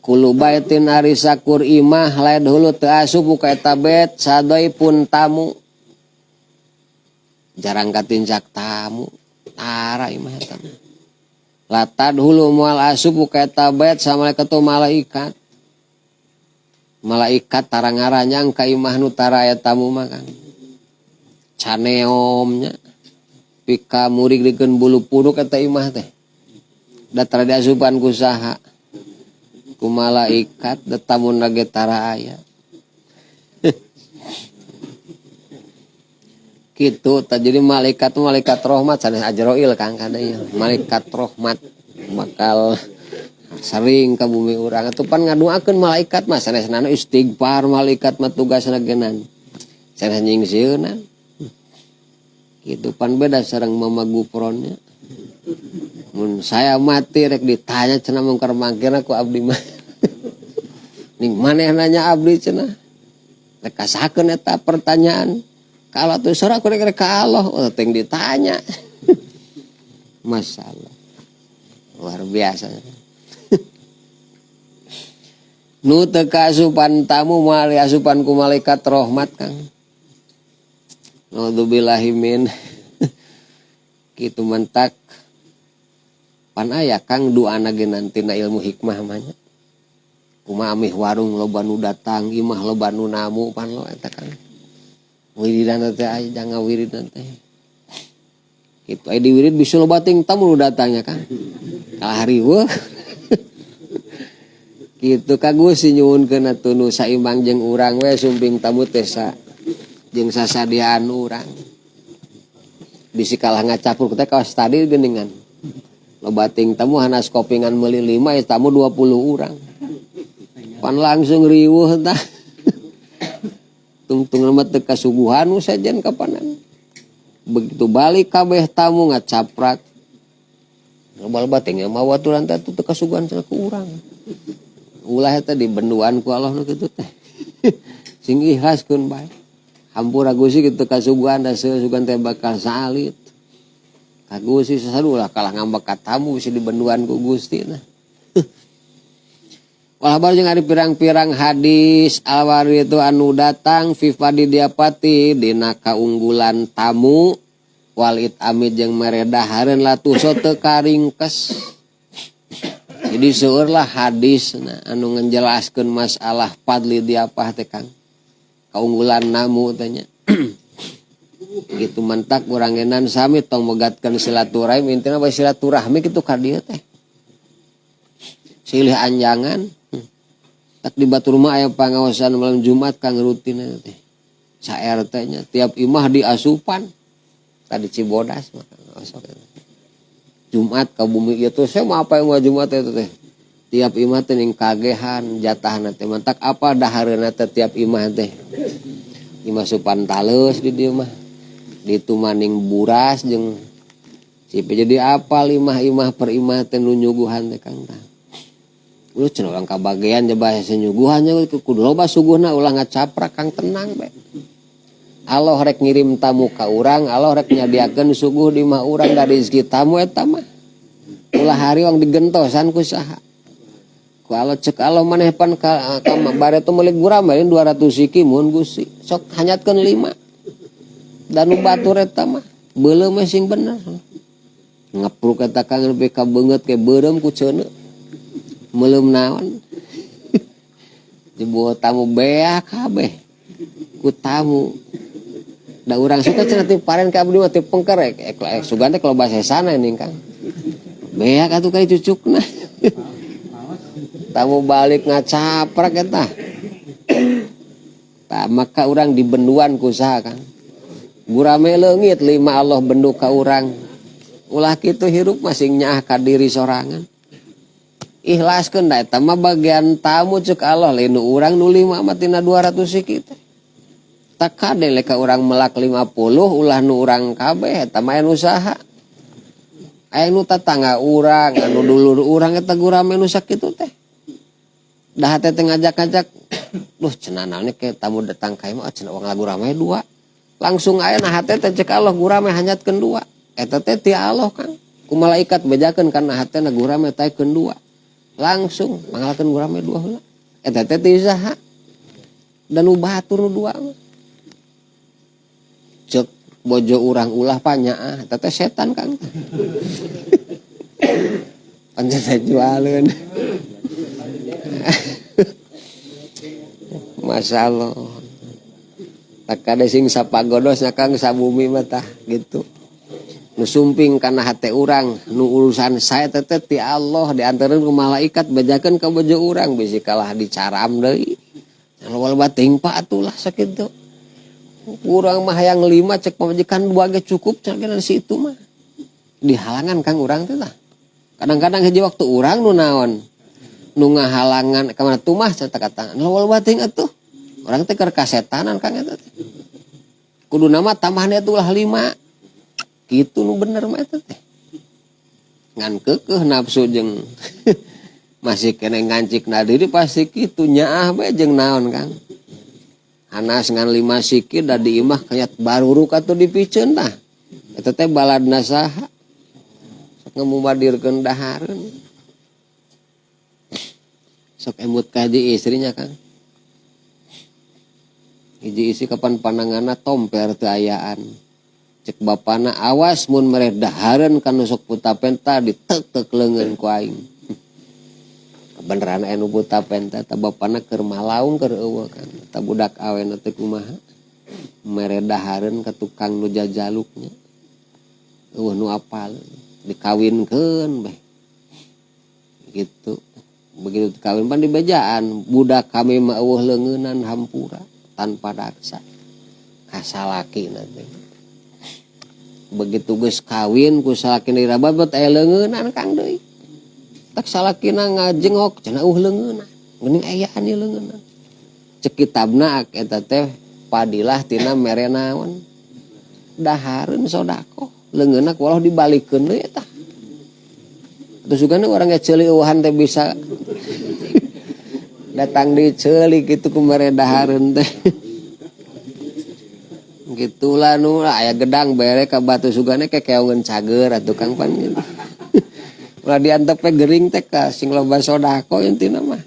Kulu baitin ari sakur imah lain hulu teu asup ka eta bet sadoi pun tamu. Jarang katincak tamu, tara imah eta mah. Latad hulu moal asup ka eta bet samalaikat malaikat. Malaikat tara ngaranyang ka imah nu tara aya tamu mah Kang. Caneom nya. Pika murig-rigkeun bulu puruk eta imah teh. Da tara diasupan ku saha? Ku malaikat da tamuna ge tara aya. Kitu tah jadi malaikat malaikat rahmat sanes Ajrail Kang kada ieu. Malaikat rahmat bakal sering ka bumi urang atuh pan ngaduakeun malaikat mah sanes nanu istighfar malaikat mah tugasna geunan. Sanes nyingsieunan. Kitu pan beda sareng mama Gufronnya. Mun saya mati rek ditanya cenah mungkar mangkirna ku abdi mah. Ning maneh nanya abdi cenah. Rek kasakeun eta pertanyaan. Kalau tuh sora ku rek ka Allah, oh, teng ditanya. Masyaallah. Luar biasa. Nu teu kaasupan tamu moal diasupan ku malaikat rahmat Kang. Naudzubillahi min. Kitu mentak. Pan aya Kang doana ge nantina ilmu hikmah mah nya. Kumaha amih warung loba nu datang, imah loba nu namu pan lo eta Kang. Wiridan teh aya jangan wiridan teh. Kitu aya di wirid bisa loba ting tamu nu datangnya Kang. Kalah riweuh. Kitu ka Gusti nyuhunkeun atuh nu saimbang jeung urang we sumping tamu teh sa jeung sasadiaan urang. Bisi kalah ngacapur teh kawas tadi geuningan. Loba ting tamu hanas kopingan meuli 5 ya tamu 20 urang. Pan langsung riweuh tah. Tungtung mah teu kasuguhan nu sejen kapanan. Begitu balik kabeh tamu ngacaprak. Loba-loba ting mah baturan teh teu kasuguhan cenah ku urang. Ulah eta dibenduan ku Allah nu kitu teh. Sing ikhlaskeun bae. Hampura Gusti kitu kasuguhan da sugan teh bakal salit. Ka Gusti sasadu ulah kalah ngambek ka tamu bisi dibenduan ku Gusti nah. Walabar jeung ari pirang-pirang hadis alwari itu anu datang fi fadi diapati dina kaunggulan tamu wal itami jeung mere dahareun latuso teu karingkes. Jadi seueurlah hadis nah, anu ngejelaskeun masalah fadli diapah teh Kang. Kaunggulan namu teh nya. Gitu mentak urang enan sami tong megatkeun silaturahim intina bae silaturahmi kitu ka dieu teh. Silih anjangan. Tak di batur mah aya pangaosan malam Jumat Kang rutin eta teh. Sa RT nya tiap imah diasupan. Tadi Cibodas mah osok eta. Jumat ka bumi ieu teh saya mah apa yang Jumat eta teh. Tiap imah teh ning kagehan jatahna teh mantak apa dahareuna teh tiap imah teh. Imah supan taleus di dieu mah. Ditu maning buras jeung sipe jadi apa imah-imah per imah teh nu nyuguhan teh Kang tah. Ulah cenah urang kabagean je bahasa nyuguhan nya kudu loba suguhna ulah ngacaprak Kang tenang bae. Allah rek ngirim tamu ka urang, Allah rek nyadiakeun suguh di imah urang da rezeki tamu eta mah. Ulah hariwang digentosan ku saha. Ku Allah cek Allah maneh pan ka bare teh meuli gurame 200 siki mun Gusti. Sok hanyatkeun 5. Dan nu batur eta mah beuleum mah sing bener. Ngepruk eta Kang lebih ka beungeut ke beureum ku ceuneu. Meuleum naon. Jebul tamu beak kabeh. Ku tamu. Da urang suka cenah ti paren ka abdi mah ti pengker sugan teh kalau bahasa sana ning Kang. Beak atuh ka cucukna. Tamu balik ngacaprak eta. Tah maka urang dibenduan ku saha Kang. Gurame leungit lima Allah bendu ka urang. Ulah kitu hirup masing nyaah ka diri sorangan. Ikhlaskeun da eta mah bagian tamu cek Allah lain nu urang nu 5 mah tina 200 siki teh. Tak kade leka urang melak 50 ulah nu urang kabeh eta mah anu usaha. Aya nu tatangga urang, anu dulur urang eta gurame nu sakitu teh. Dah teh ngajak-ngajak, duh cenah naon ke tamu datang ka imah cenah urang lagu rame 2. Langsung aya nah hate teh cek Allah gurame hanyatkeun 2. Eta teh ti Allah Kang. Ku malaikat bejakeun kana hatena gurame taekeun 2. Langsung mangalakeun gurame 2 heula. Eta teh ti saha? Dan nu batur nu 2 mah. Cek bojo urang ulah panyaah, eta teh setan Kang. Pancen teh jualeun. Masya Allah. Tak ada sing sapagodosnya Kang sabumi mah tah gitu. Nu sumping kana hate urang, nu urusan saya teh ti Allah diantareun ku malaikat bejakeun ka bojo urang bisi kalah dicaram deui. Loba teuing pak atulah sakitu. Urang mah hayang 5 cek pamajikan 2 ge cukup cenah si itu mah. Dihalangan Kang urang teh tah. Kadang-kadang hiji waktu urang nu naon? Nu ngahalangan ka mana tumah cenah kata. Loba teuing atuh. Urang teh keur kasetanan Kang eta teh. Kudu nama tambahan eta ulah 5. Kitu nu bener mah eta teh. Ngan keukeuh nafsu jeung masih kene ngancikna diri pasti kitu nyaah bae jeung naon Kang. Hanas ngan 5 siki da di imah kayat baruruk atuh dipiceun tah. Eta teh baladna saha? Sok ngamumadirkeun dahareun. Sok emut ka hiji istrinya Kang. Hiji istri kapan pananganna tomper teu ayaan. Cek bapana awas mun mere dahareun ka nu sok puta penta ditek-tek leungeun ku aing. Kebeneran aya nu buta penta ta bapana keur malaung keur eueuh kan. Ta budak awena teh kumaha? Mere dahareun ka tukang nu jajaluknya. Eueuh nu apal dikawinkeun beh. Gitu. Begitu kawin pan dibejaan budak kami mah eueuh leungeunan hampura tanpa daksa. Kasalaki nanti. Begitu geus kawin ku salakina dirabat aya leungeunan Kang deui. Tak salakina ngajengok cenah eueuh leungeunan. Geuning ayaan ieu leungeunan. Cek kitabna eta teh padilah tina mere naon? Dahareun sedekah. Leungeunna ku Allah dibalikeun deui eta. Terus juga nih orang ceuli eueuhan teh bisa datang di ceuli gitu ku mere dahareun teh. Gitulah nu aya gedang bere ka batu sugane kekeongeun cager atuh Kang pan gitu. Ulah diantep we gering teh ka sing loba sedekah intina mah.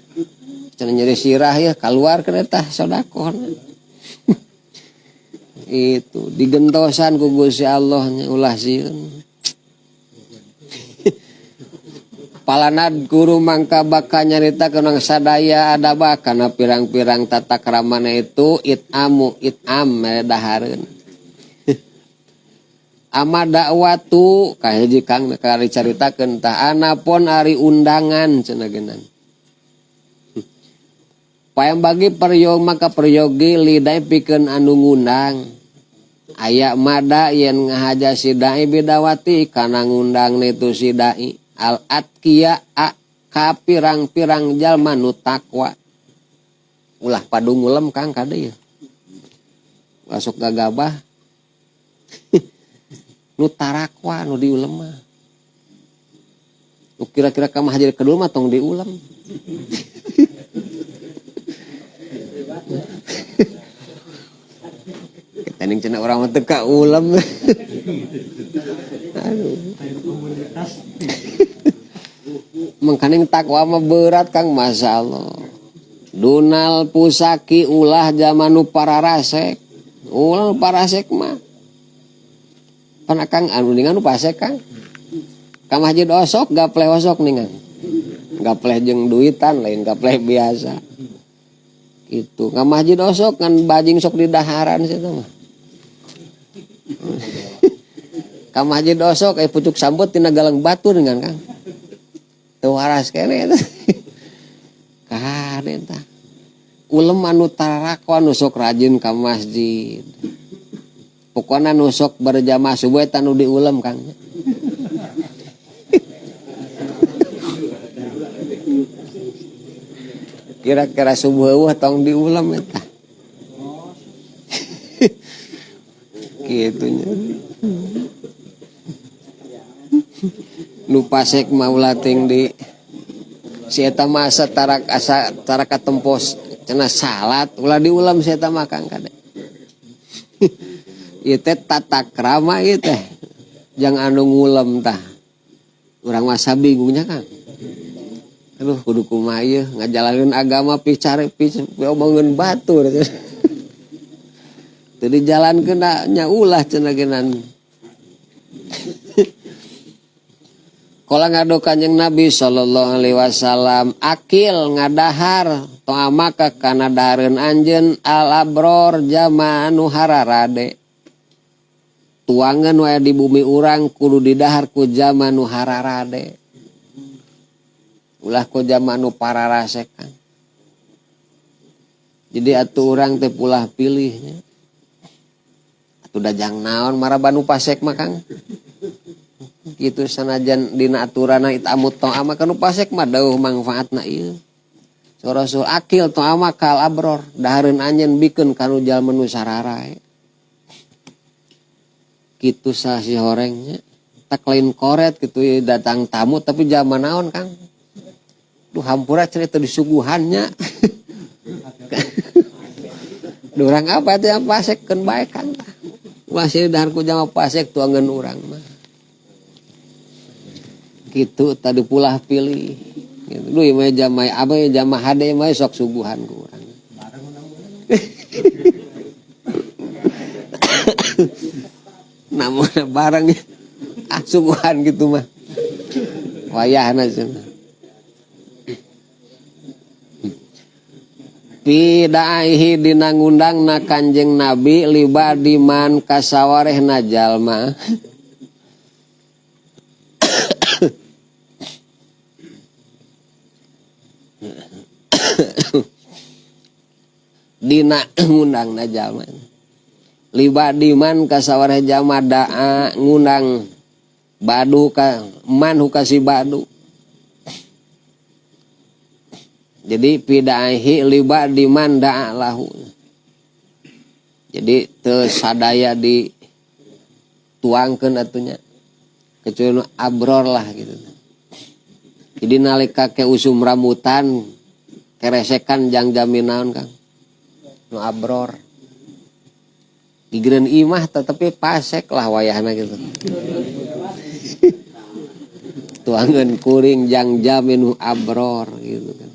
Cenah nyeri sirah ya kaluar kana tah sedekahna. Itu digentosan ku Gusti Allah nya ulah sieun. Palanad guru mangka baka nyarita kenang sadaya adaba kana pirang-pirang tata kramana itu itamu itam mere dahareun. Ama dakwatu kahiji Kang kari caritakeun tah anapun ari undangan cenah geunan. Payang bagi peryogi maka peryogi lidai pikeun anu ngundang. Aya mada yen ngahaja si dai bidawati kana ngundang nitu si dai. Al atqiya a ka pirang-pirang jalma nu takwa. Ulah padu ngulem Kang kade ieu. Masuk gagabah. Nu tarakwa nu diulem mah. Nu kira-kira ka mah jadi kedul mah tong diulem. Kita ning cenah urang mah teu ka ulem. Aduh. Mangkaning takwa mah berat Kang, Masya Allah. Dunal pusaki ulah zaman nu pararasek. Ulah nu parasek mah. Pan Kang anu ningan nu pasek Kang. Ka masjid osok gapleh osok ningan. Gapleh jeung duitan lain gapleh biasa. Gitu. Ka masjid osok ngan bajing sok di daharan situ mah. Ka masjid osok pucuk sambut tina galang batur ningan Kang. Teu waras keneh eta. Kade tah. Ulem anu tarakwa nu sok rajin ka masjid. Pokona nu sok berjamaah subuh eta nu diulem Kang. Kira-kira subuh eueuh tong diulam eta. Kitu nya. Nu pasek mah ulah ting di si eta mah asa tarak asa tarak katempos cenah salat ulah diulam si eta mah Kang kade. Ieu teh tata krama ieu teh. Jang anu ngulem tah. Urang mah sabingungnya Kang. Aduh kudu kumaha ieu ngajalanin agama picare omongeun batur. Teu dijalankeun nya ulah cenah geunan. Kala ngadu Kanjeng Nabi sallallahu alaihi wasallam akil ngadahar to'amaka kana dahareun anjeun al abror jama anu hararade. Tuangan wae di bumi urang kudu didahar ku jama nu hararade. Ulah ku jama nu pararasekan. Jadi atuh urang teh pulah pilihnya. Atuh dajang naon maraba nu pasek mah Kang. Kitu sanajan dina aturana itamut ta'ama kanu pasek mah dauh mangfaatna ieu. Rasul akil ta'ama kal abror dahareun anjeun bikeun kanu jalma nu sararae. Kitu sasi horengnya tak lain koret kitu ieu datang tamu tapi jalma naon Kang. Duh hampura cenah teu disuguhannya. Duh urang apa teh pasek keun bae Kang. Masih dahar ku jalma pasek tuangeun urang mah. Gitu tadi pulah pilih gitu. Duh ieu mah jama abah jama hade mah sok suguhan ku urang. Namun bareng ah suguhan gitu mah. Wayahna cenah. Pidaihi dina ngundangna Kanjeng Nabi libadiman kasawarehna jalma. Dina ngundangna jalma. Libadiman kasawareh jalma daa ngundang badu ka man hukasi badu. Jadi pidaihi libadiman daa lahu. Jadi teu sadaya dituangkeun atunya. Kecuali nu abror lah gitu. Jadi nalika ke usum rambutan keresekan jang jamin naon Kang. Nu abror. Gigireun imah tetapi pasek lah wayahna gitu. Tuangeun kuring jang jamin nu abror gitu kan.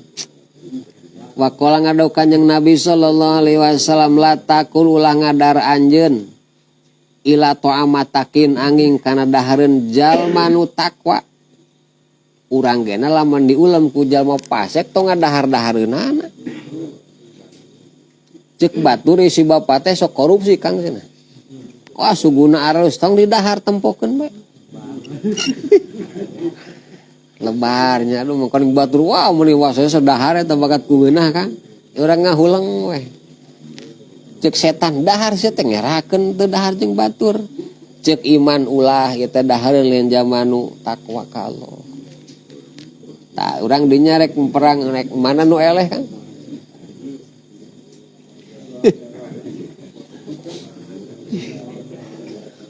Waqala ngadau Kanjeng Nabi sallallahu alaihi wasallam la takul ulah ngadar anjeun ila ta'amatakin angin kana dahareun jalma nu takwa. Urang gena lamun diulem ku jalma pasek tong ngadahar-dahareunana. Cek batur si bapak teh sok korupsi Kang cenah. Wah suguna arus tong didahar tempokeun bae. Lebarnya aduh mangkon batur wah meuni wasaya sadahar eta bakat ku ngeunah Kang. Urang ngahuleng weh. Cek setan dahar sia teh ngerakeun teu dahar jeung batur. Cek iman ulah ieu teh dahareun lain jalma nu takwa ka Allah. Tah urang dinya rek perang rek mana nu eleh Kang.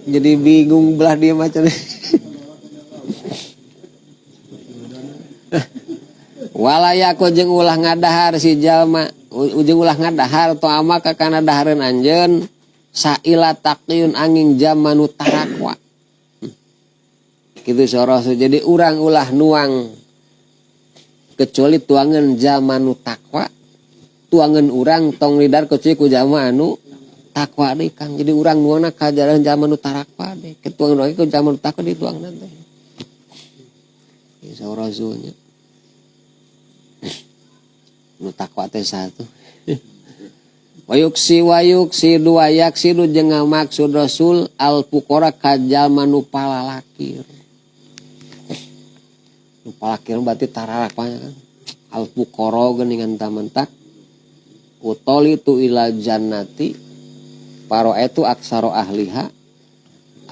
Jadi bingung belah dia macam ni. Walayaku jeung ulah ngadahar si jalma, jeung ulah ngadahar to'ama ka kana dahareun anjeun saila taqiyun angin jalma nu tarakwa. Kitu soroh. Jadi urang ulah nuang kecuali tuangan jalma nu takwa, tuangan urang tong lidar kecuali ku jalma anu takwa deui Kang. Jadi urang nuangna ka jalan jalma nu tarakwa deui, ketuangan lagi ku jalma nu takwa dituangna teh. Ieu rasulnya. Nu takwa teh satu. Wayuksi wayuksi dua yaksidu jeung ngamaksud rasul al fuqara ka jalma nu palalakir. Nu palakir berarti tararaknya kan. Al fuqara geuningan tamentak utoli tu ila jannati paroetu aksaro ahliha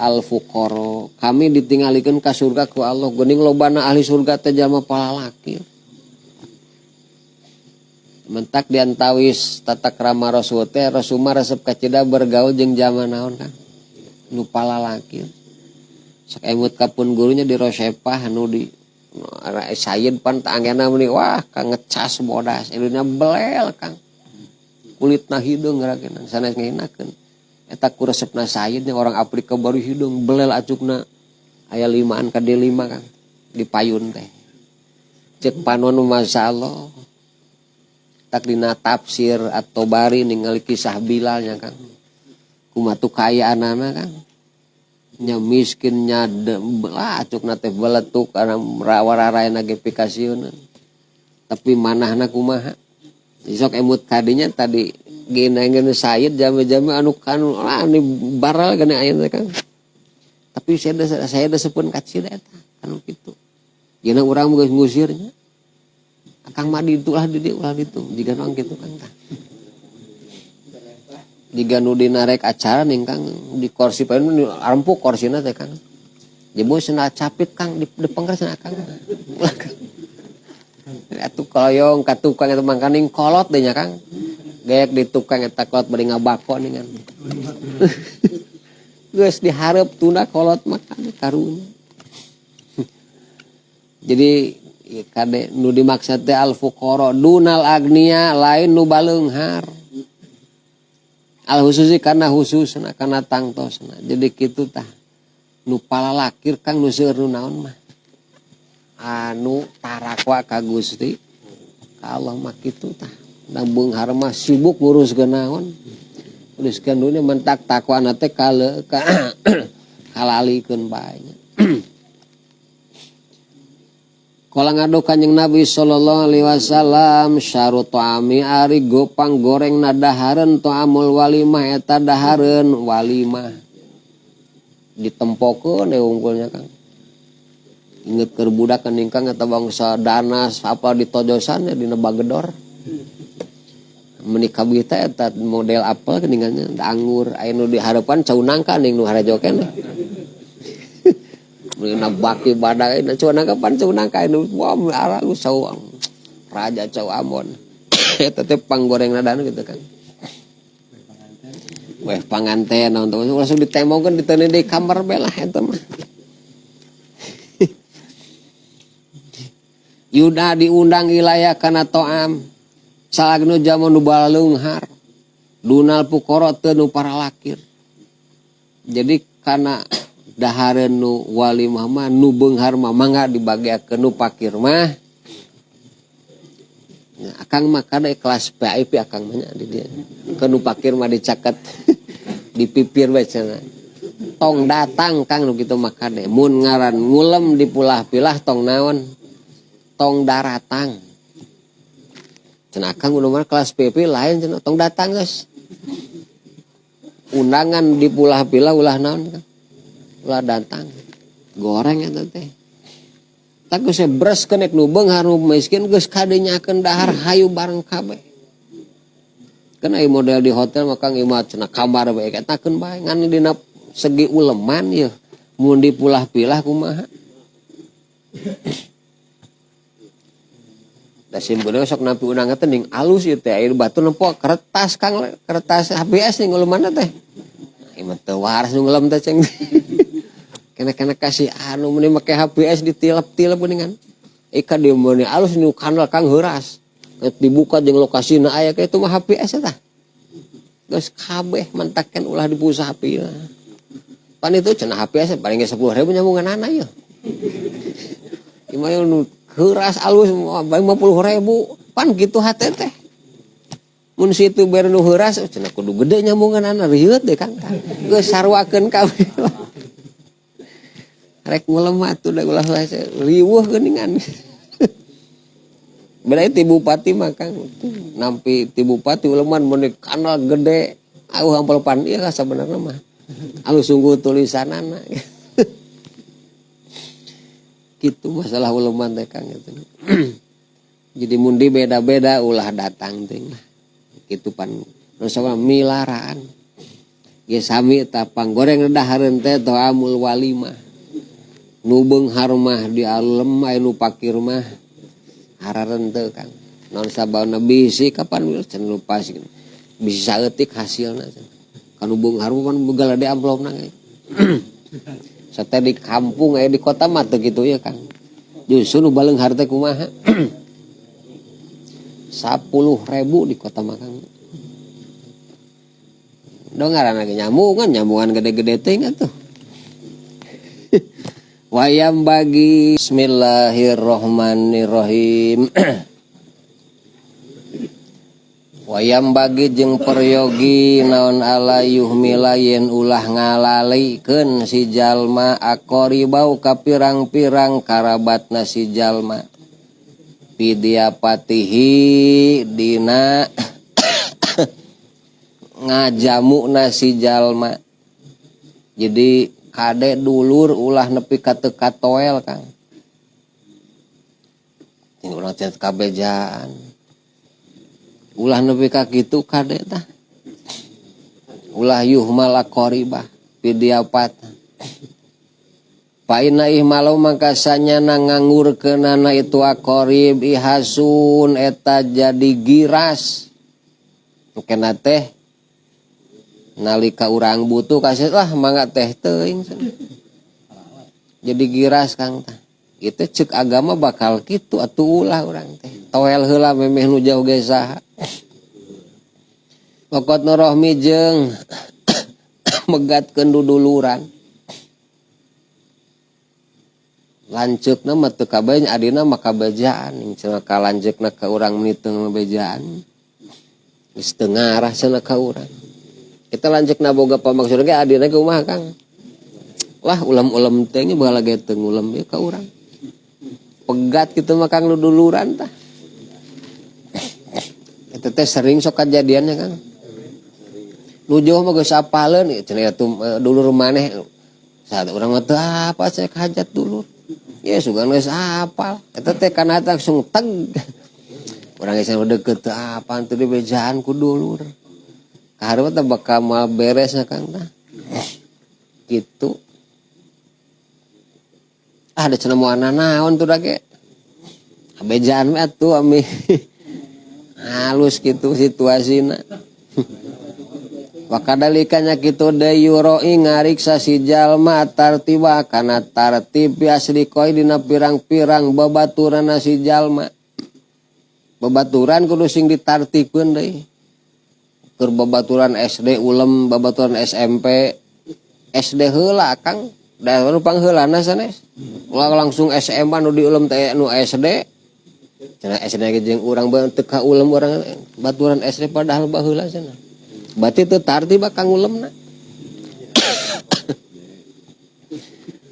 al fuqara. Kami ditinggalikeun ka surga ku Allah geuning lobana ahli surga teh jalma palalakir. Mentak diantawis tata krama Rasul teh Rasul mah resep kacida bergaul jeung jalma naon Kang nu palalaki. Sok emut ka pun gurunya di Rosepah nu di Sayyid pan tangena meni wah Kang ngecas bodas iluna belel Kang. Kulitna hideung ngarakeun sanes ngahinakeun. Eta ku resepna Sayyid nya orang Afrika baru hideung belel acukna aya limaan ka D5 Kang di payun teh. Cek panon masyaallah. Tak dina tafsir atau bari ningali kisah Bilalnya Kang. Kumaha tu kaayaanana Kang. Nya miskin nya lah acukna teh beletuk kana rawa-raraena ge pikasieun. Tapi manahna kumaha? Sok emut kadinya tadi geunaeun Sayyid jame-jame anu kanu lah anu baral geuning aya teh Kang. Tapi saya da sepeun kacida eta anu kitu. Geuna urang geus ngusirnya. Akang mah ditu lah di dieu ulah ditu. Jiga naon kitu Kang tah. Jiga nu dinarek acara ning Kang di kursi paeun arempuk korsina teh Kang. Jeboh cenah capit Kang di pengker cenah Kang. Ulah Kang. Atuh koyong ka tukang eta mangkaning kolot deui nya Kang. Geek di tukang eta kolot bari ngabako ningan. Geus dihareup tunda kolot makan karunya. Jadi kade nu dimaksud teh al fuqara dunal agnia lain nu baleunghar. Al khususi kana khususna kana tangtosna. Jadi kitu tah. Nu palalakir Kang nu seueur nu naon mah. Anu tarakwa ka Gusti ka Allah mah kitu tah. Da beunghar mah sibuk nguruskeun naon. Nguruskeun dunya mentak takwana teh kalalikeun bae nya. Kala ngadu Kanjeng Nabi sallallahu alaihi wasallam syarut ta'ami ari gopang goreng na dahareun ta'amul walimah eta dahareun walimah. Ditempokeun we unggulnya Kang. Inget keur budak kan Kang eta bangsa danas apa ditojosan ya dina bagedor. Meuni kabeh teh eta model apel geuningan nya anggur aya nu dihareupan cau nangka ning nu harajo keneh. Meuna baki badak na cau nangka pan cau nangka anu wah arang cau raja cau Ambon. Eta teh panggorengna danu kitu Kang. Weh panganten naon teh langsung ditembongkeun diteuni di kamar belah eta mah. Yuda diundang ilaya kana to'am. Salagnu jamu nu baleunghar. Dunal fuqara teu nu paralakir. Jadi kana dahareun nu walimah mah nu beunghar mah mangga dibagiakeun nu pakir mah. Nya akang mah kada kelas VIP akang mah nya di dieu. Ke nu pakir mah dicaket di pipir bae cenah. Tong datang Kang nu kitu mah kade. Mun ngaran ngulem dipulah-pilah tong naon? Tong daratang. Cenah akang udah mah kelas VIP lain cenah tong datang geus. Undangan dipulah-pilah ulah naon Kang? Ulah datang. Goreng eta teh. Tak geus bres kenek nu beunghar nu miskin geus kadenyakeun dahar hayu bareng kabeh. Kan aya model di hotel mah Kang ieu mah cenah kamar bae eta keun bae ngan dina segi uleman yeuh mun dipulah-pilah kumaha. Da simpeun sok nampi undangan teh ning alus ieu teh aya batu nempo kertas Kang kertas HBS ning ulemanna teh. Ieu mah teu waras nu ngelem teh ceng. Kena-kena kasih anu meni make HBS ditilep-tilep geuningan. Ika di meuni alus nu kandel Kang heuras. Geus dibuka jeung lokasina aya ka itu mah HBS eta. Geus kabeh mentakeun ulah dipusapi lah. Pan itu cenah HBS paling ge 10.000 nyambunganana ieu. Ieu mah nu heuras alus 50.000 pan kitu hate teh. Mun situ bere nu heuras cenah kudu gede nyambunganana rieut deh Kang. Geus sarwakeun kabeh. Rek ngulem atuh da ulah riweuh geuningan. Beda ti bupati mah Kang. Nampi ti bupati uleman mun kanal gede auh ampel pan ieu lah sabenerna mah. Alus sungguh tulisanana. Kitu masalah uleman teh Kang gitu. Jadi mun di beda-beda ulah datang teh lah. Kitu pan nu sama milaraan. Ge sami ta panggoreng dahareun teh to'amul walimah. Nu beunghar mah di alem aya nu pakir mah hararenteu Kang. Naon sababna bisi kapan cenah nu pas bisi saeutik hasilna cenah. Kanu beunghar mah galede amplopna ge. Sate di kampung aya di kota mah teu kitu ieu Kang. Justru nu baleunghar teh kumaha? 10.000 di kota mah Kang. Do ngaranna ge nyambungan, nyambungan gede-gede teh atuh. Wayam bagi bismillahirrahmanirrahim. Wayam bagi jeung peryogi naon ala yuhmila yen ulah ngalalikeun si jalma aqribau ka pirang-pirang karabatna si jalma. Pidiapatihi dina ngajamuna si jalma. Jadi kade dulur ulah nepi ka teu katoel Kang. Jeung urang teh kabejaan. Ulah nepi ka kitu kade tah. Ulah yuhmal aqribah pidiapat. Fa inna ihmalau mangka sanyana ngangurkeunana itu aqrib ihasun eta jadi giras. Kena teh nalika urang butuh kasih lah mangga teh teuing. Jadi giras Kang tah. Itu cek agama bakal kitu atuh ulah urang teh. Toel heula memeh nu jauh ge saha. Pokot norohmi jeung megatkeun duduluran. Lanceukna mah teu kabeh adina mah kabejaan cenah ka lanceukna ka urang meni teu ngabejaan. Geus teu ngarah cenah ka urang. Kita lanceukna boga pamaksud ge adina ge kumaha Kang? Lah ulem-ulem teh nya baheula ge teu ngulem ieu ka urang. Pegat kitu mah Kang duduluran tah. Eta teh sering sok kajadiannya Kang. Nu jauh mah geus apaleun ieu cenah atuh dulur maneh. Saat urang mah teu apa cenah hajat dulur. Ya sugan geus apal. Eta teh kana langsung teg. Urang geus deukeut teu apa teu dibejaan ku dulur. Kahareup teh bakal moal beres nya Kang tah. Kitu. Ah da cenah moal nanaon tuh da ge. Bejaan we atuh ami. Halus kitu situasina. Wakadalikanya kitu deui yuroi ngariksa si jalma tartiba kana tartib asli koi dina pirang-pirang babaturanna si jalma. Babaturan kudu sing ditartibkeun deui. Keur babaturan SD ulem, babaturan SMP, SD heula Kang. Da nu pangheulana sanes. Ulah langsung SMA nu diulem teh nu SD. Cenah SD ge jeung urang bae teu ka ulem urang baturan SD padahal baheula cenah. Berarti teu tartib kang ulemna.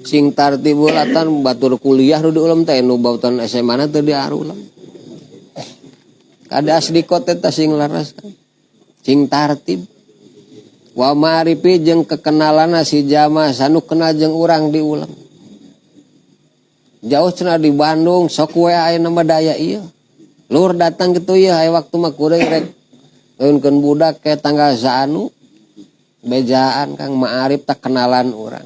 Sing tartib ulatan batur kuliah nu diulem teh nu baturan SMA na teu diarulem. Kada asli kote teh sing laras kan. Sing tartib. Wa ma'rifi jeung kekenalanna si jama sanu kenal jeung urang diulem. Jauh cenah di Bandung sok we aya nama daya ieu. Lur datang kitu ieu aya waktu mah kuring rek ngeukeun budak ke tanggal saanu bejaan Kang ma'arif tak kenalan urang.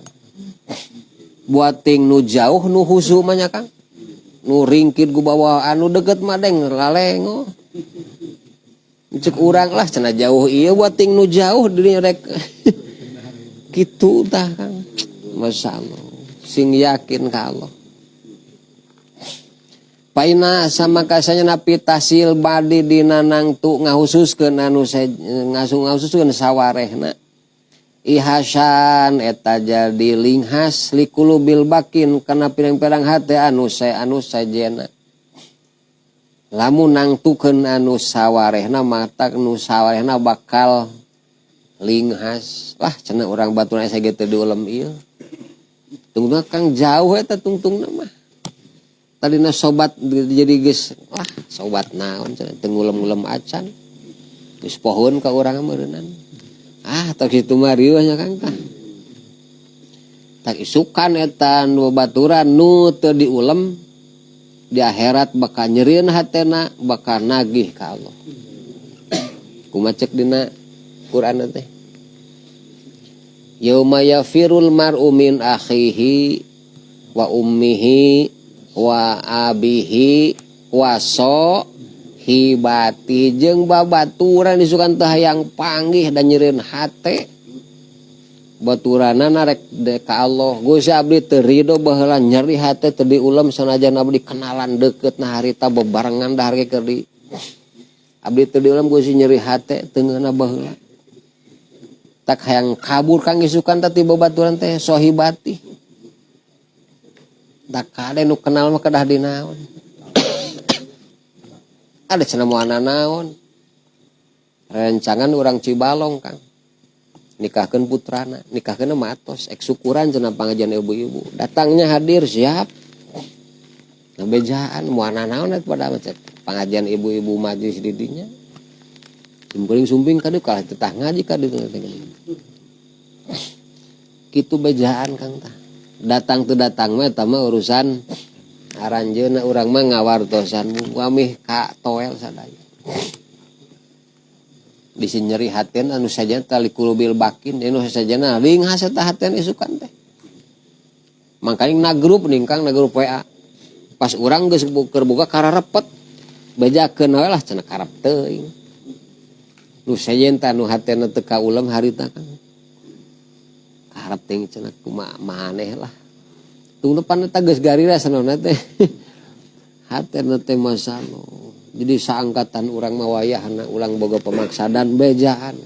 Buating nu jauh nu husu mah nya Kang. Nu ringkit ku bawa anu deket mah deng lalengo. Cek urang lah cenah jauh ieu buating nu jauh diri rek. Kitu tah Kang. Masyaallah. Sing yakin ka Allah. Paina sama kasanya napi tasil badi dina nangtu ngahususkeun anu ngahususkeun sawarehna. Ihasan eta jadi linghas likulubil bakin kana pirang-pirang hate anu anu sajena. Lamun nangtukeun anu sawarehna mata nu sawarehna bakal linghas. Lah cenah urang baturna ge teu diulem ieu. Tungtungna Kang jauh eta tungtungna mah. Tadina sobat jadi geus lah sobat naon cenah teu ngulem-ngulem acan. Geus pohoon ka urang meureunnan. Ah tah kitu mah riweuh nya Kang tah. Tak isukan eta nu baturan nu teu diulem di akhirat bakal nyerieun hatena bakal nagih ka Allah. Kumaha cek dina Quran teh? Yauma yafirul mar'u min akhihi wa ummihi wa abihi wa Hibati jeung babaturan isukan teh hayang panggih dan nyerieun hate. Baturanana rek ka Allah. Gusti abdi teu rido baheula nyeri hate teu diulem sanajan abdi kenalan deukeut na harita bebarengan dahar ge keur di abdi teu diulem Gusti nyeri hate teu ngeunah baheula. Tak hayang kabur kang isukan teh ti babaturan teh sohibati. Tak kade nu kenal mah kedah dinaon. Ada cenah moal naon. Rencangan urang Cibalong Kang. Nikahkeun putrana, nikahkeun mah atos, ek syukuran cenah pangajian ibu-ibu. Datangnya hadir siap. Ngabejaan moal naon eta pada mah cek pangajian ibu-ibu majlis di dinya. Simkuring sumping kadieu kalah tetah ngaji kadieu teh. Kitu bejaan Kang tah. Datang teu datang mah eta mah urusan aranjeunna urang mah ngawartosan amih ka toel sadaya. Bisi nyeri hateun anu sajana tali kulubil bakin anu sajana linghas eta hateun isukan teh. Mangkaning na grup ning Kang na grup WA. Pas urang geus keur buka kararepet bejakeun we lah cenah karep teuing. Nu sejen tah nu hatena teu kaulem harita Kang. Karep teuing cenah kumaha maneh lah. Tung depan eta geus garira sanona teh. Hatena teh masyaallah. Jadi saangkatan urang mah wayahna ulang boga pemaksadan bejaan.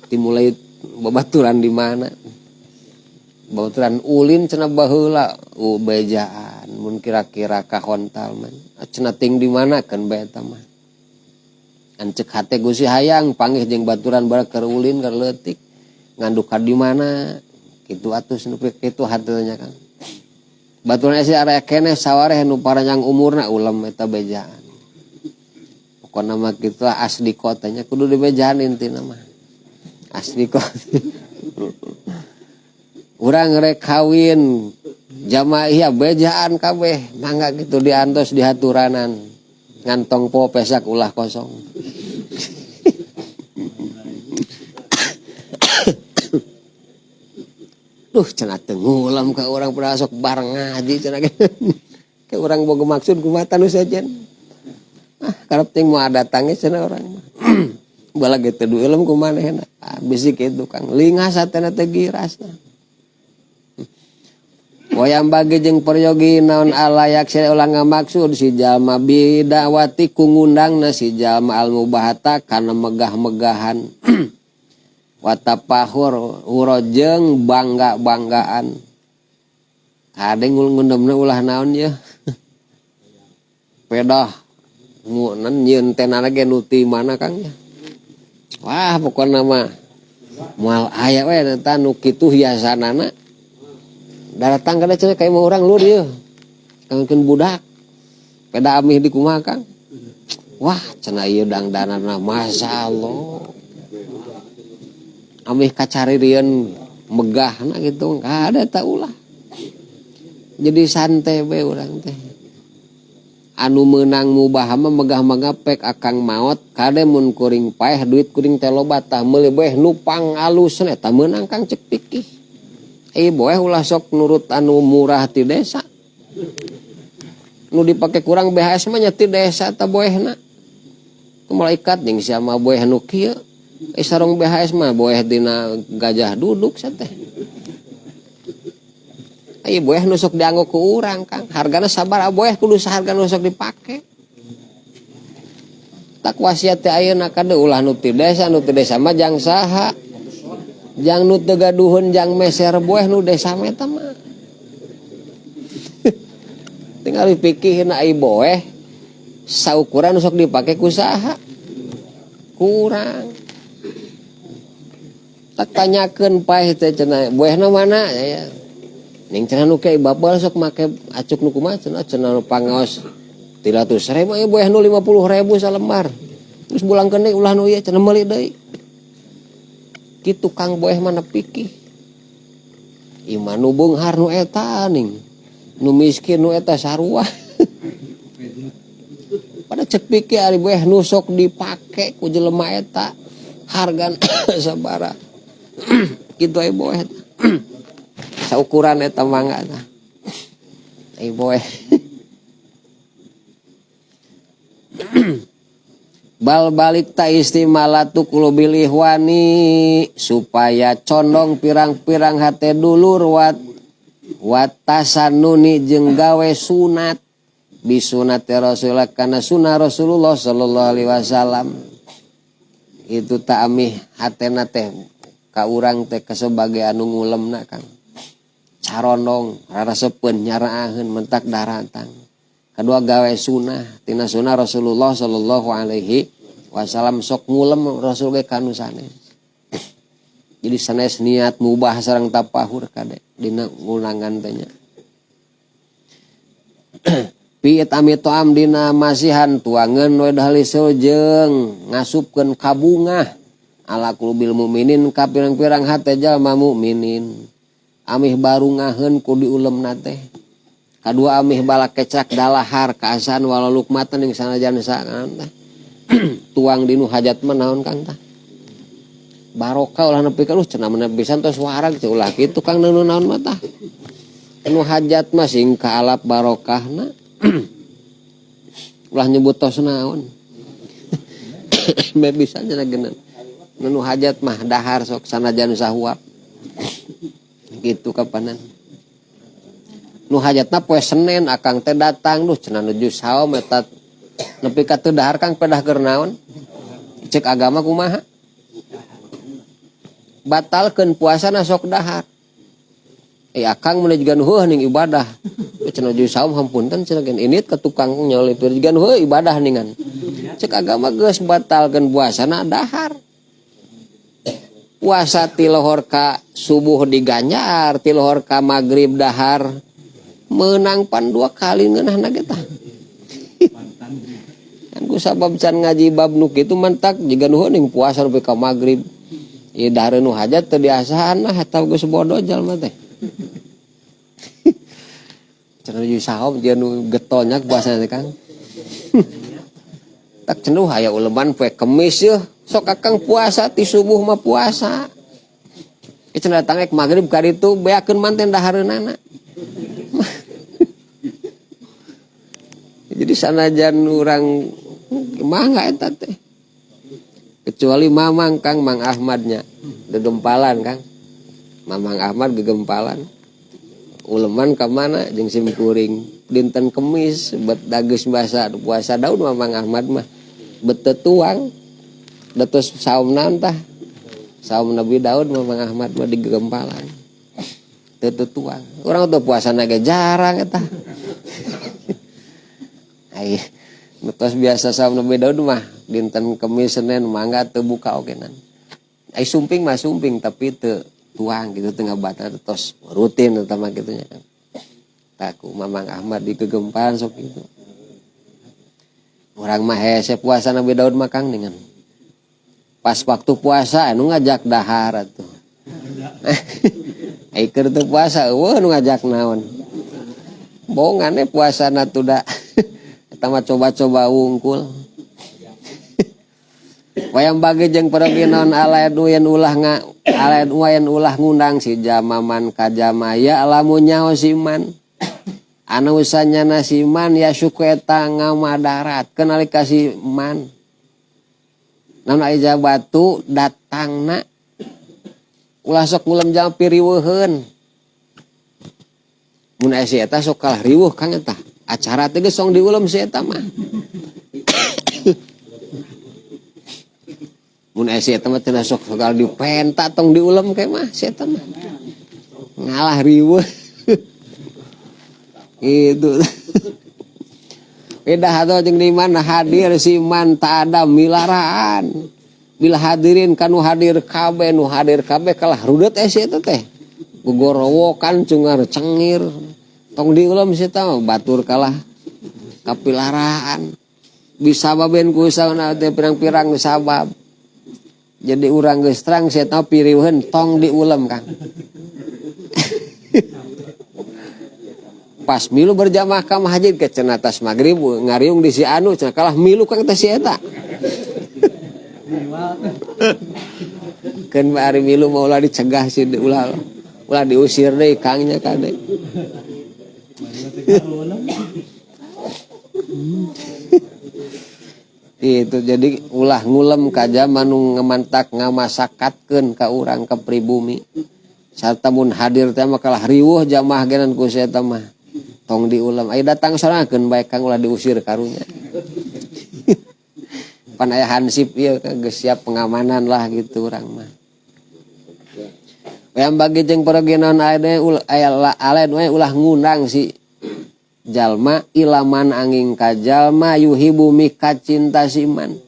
Dimulai babaturan di mana? Babaturan ulin cenah baheula bejaan mun kira-kira ka hontal mah. Cenah ting di mana keun bae eta mah. Ancek hate Gusti hayang panggih jeung baturan bae keur ulin keur leutik. Nganduk ka di mana? Kitu atuh nu kitu hatena nya Kang. Baturan esi area keneh sawareh nu paranjang umurna ulem eta bejaan. Pokona mah kitu asli kotanya kudu dibejaan intina mah. Asli kota. Urang rek kawin jamaah bejaan kabeh mangga kitu diantos dihaturanan. Ngantong po pesak ulah kosong. Duh cenah teu ngulam ka urang pada sok bareng ngaji cenah. Ke urang boga maksud kumaha nu sejen. Ah karep ting moal datangnya cenah urang mah. Balag teu duelem kumanehna. Ah bisi kitu Kang. Lingas hatena teh girasna. Wayang bagi jeung peryogi naon alayak sia ulah ngamaksud si jalma bidawati ku ngundangna si jalma al mubahata kana megah-megahan. Watapahur urojeng bangga-banggaan. Kade ngundemna ulah naon ye. Pedah ngunan nyieun tenana ge nu ti mana Kang ya. Wah pokona mah moal aya we eta nu kitu hiasanana. Daratang kada cenah ka imah urang lur ieu. Kangkeun budak. Peda amih di kumaha Kang. Wah cenah ieu dangdanana masyaallah. Amih kacaririan megahna gitu kada eta ulah. Jadi santai we urang teh. Anu meunang mubah mah megah-megah pek akang maot kade mun kuring paeh duit kuring teh loba tah meuli boeh nu pangalusna eta meunang Kang cek pikih. Boeh ulah sok nurut anu murah ti desa. Nu dipake kurang BHS mah nya ti desa ta boehna. Ku malaikat jeung sia mah boeh nu kieu. Sarong BHS mah boeh dina gajah duduk sia teh. Boeh nu sok dianggo ku urang Kang. Hargana sabaraha boeh kudu saharga nu sok dipake. Tak wasiat teh ayeuna kade ulah nu ti desa, nu ti desa mah jang saha. Jang nu teu gaduheun jang meser boeh nu desa mah eta mah. Tinggal dipikirna ai boeh saukuran nu sok dipake ku saha. Kurang. Tak tanyakeun paeh teh cenah boehna mana ya. Ning cenah nu ke bapal sok make acuk nu kumaha cenah cenah nu pangaos 300.000 ieu boeh nu 50.000 salembar. Terus bulangkeun deui ulah nu ieu cenah meuli deui. Kitu Kang boeh mah nepikih. Ieu mah nu beunghar nu eta ning. Nu miskin nu eta sarua. Pada cek pikir ari boeh nu sok dipake ku jelema eta hargana sabaraha. Kitu aya boeh eta. Saukuran eta mangga tah. Ai boeh. Bal balik ta istimalatu qulubil ihwani supaya condong pirang-pirang hate dulur wat watasanuni jeung gawe sunat bisunat Rasulullah kana sunah Rasulullah sallallahu alaihi wasallam. Itu tak amih hatena teh ka urang teh sebagai anu ngulemna Kang. Carondong rarasepeun nyaraaheun mentak daratang. Kedua gawe sunah tina sunah Rasulullah sallallahu alaihi wasallam sok ngulem Rasul ge kanu sanes. Jadi sanes niat mubah sareng tapahur kade dina ngulangan teh nya. Pi itami to'am dina masihan tuangeun we dahlisul jeung ngasupkeun kabungah ala qulubil mukminin ka pirang-pirang hate jalma mukminin. Amih barungaheun ku diulemna teh. Kadua amih balak kecak dalahar kaasan walau lukmatan ning sanajan sakan teh. Tuang dinu hajat mah naon Kang tah. Barokah ulah nepi ka cenah mah pisan tos warag teh ulah kitu Kang nu naon mah tah. Nu hajat mah sing kaalap barokahna. Ulah nyebut tos naon. Be bisa cenah geunan. Nu hajat mah dahar sok sanajan sahuap. Gitu kapanan. Nu hajatna poe Senin akang teh datang duh cenah nuju saum eta nepi ka teu dahar Kang pedah keur naon? Cek agama kumaha? Batalkeun puasana sok dahar. Akang mun jiga nu heuh ning ibadah. Cenah nuju saum hampunten cenah gen init ka tukang nyolipir jiga nu heuh ibadah ningan. Cek agama geus batalkeun puasana dahar. Puasa ti lohor ka subuh diganjar, ti lohor ka magrib dahar. Menang pan 2 kali ngeunahna ge tah. Kan ku sabab can ngaji bab nu kitu mantak jiga nu heuh ning puasa nepi ka magrib. Ieu dahar nu hajat teu diasahan lah eta geus bodoh jalma teh. Cenah nuju saum jeung nu getolnya puasa teh Kang. Tak cenduh aya uleman poe Kemis yeuh. Sok akang puasa ti subuh mah puasa. Ieu cenah datang ek magrib ka ditu beakeun manten dahareunana. Jadi sanajan urang mangga eta teh. Kecuali Mamang Kang Mang Ahmadnya gegempalan Kang. Mamang Ahmad gegempalan. Uleman ka mana jeung sim kuring dinten Kemis bet dageus basa puasa daun Mamang Ahmad mah bet teu tuang. Datos saum naon tah? Saum Nabi Daud Mamang Ahmad mah digegempalan. Teu tuang. Urang teh puasana ge jarang eta. Ai, tos biasa saum Nabi Daud mah dinten Kemis Senin mangga teu buka oge nan. Ai sumping mah sumping tapi teu tuang gitu teu ngabatal tos rutin eta mah kitu nya kan. Taku Mamang Ahmad digegempalan sok kitu. Urang mah hese puasa Nabi Daud mah Kang dengan. Pas waktu puasa anu ngajak dahar atuh. Ai keur teu puasa eueuh nu ngajak naon. Bongane puasana tuh da. Eta mah coba-coba wungkul. Wayang bagi jeung pergi naon alaed yen ulah nga alaed wayan ulah ngundang si jamaman ka jamaya lamun nyaho siman. Anu usanyana siman ya suku eta ngamadarat kenali ka si man. Naon aya batu datangna ulah sok ngulem jang piriweuheun. Mun aya si eta sok kalah riweuh Kang eta. Acara teh geus song diulem si eta mah. Mun aya si eta mah teu sok kalah dipenta tong diulem ke mah si eta mah. Ngalah riweuh. Gitu. Beda hado jeung di mana hadir si man ta ada milaraan. Bila hadirin kanu hadir kabeh nu hadir kabeh kalah rudet si eta teh. Gogorowokan cungar cengir. Tong diulem si eta mah batur kalah kapilaraan. Bisa baben ku sauna teh pirang-pirang sabab. Jadi urang geus terang si eta piriweuheun tong diulem Kang. Pas milu berjamaah ka masjid ke cenah tas magrib ngariung di si anu cenah kalah milu Kang teh si eta. Keun ari milu mah ulah dicegah si ulah ulah diusir deui Kang nya kade. Gitu, jadi ulah ngulem ka jalma nu ngemantak ngamasakatkeun ka urang ka pribumi. Sarta mun hadir teh mah kalah riweuh jamaah genan ku si eta mah. Tong diulem, aya datang sorangan bae Kang ulah diusir karunya. Pan aya hansip ieu geus siap pengamanan lah gitu urang mah. Yang bagi jeung parogenon aya alen we ulah ngundang si jalma ilaman angin ka jalma yuhibu mika cinta siman.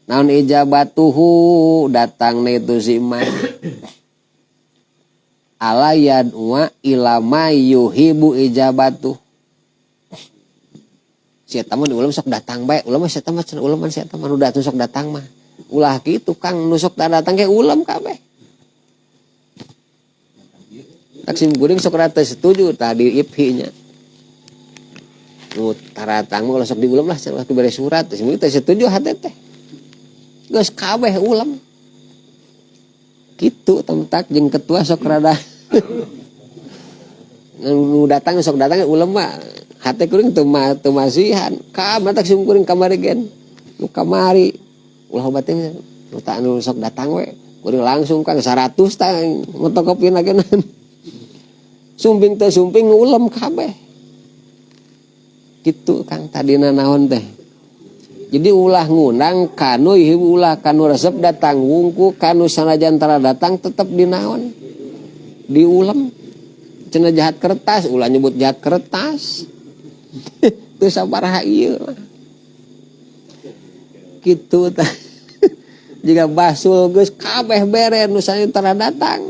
Naon ijabatuhu datang na itu siman. Ala yad'ua ilama yuhibu ijabatuh. Si eta mah diulem sok datang bae, ulem mah si eta mah cenah ulem mah si eta mah nu datang sok datang mah. Ulah kitu Kang nu sok datang ge ulem kabeh. Taksim kuring sok rata setuju tadi iphi nya. Nu taratang mah ulah sok diulem lah cenah dibere surat, sim teh setuju hate teh. Geus kabeh ulem. Kitu temtak jeung ketua sok rada. Nu datang sok datang ulem mah hate kuring teu masihan. Ka matak sim kuring kamari gen. Nu kamari ulah batin nu tak nu sok datang we. Kuring langsung Kang 100 tah motokopina genan. Sumping teh sumping ngulem kabeh. Gitu Kang tadina naon teh. Jadi ulah ngundang kanu ulah kanu resep datang wungku kanu sanajan tara datang tetep dinaon. Diulem. Cenah jahat kertas, ulah nyebut jahat kertas. Teu sabaraha ieu lah. Kitu tah. Jika basul geus kabeh bere nu sanajan tara datang.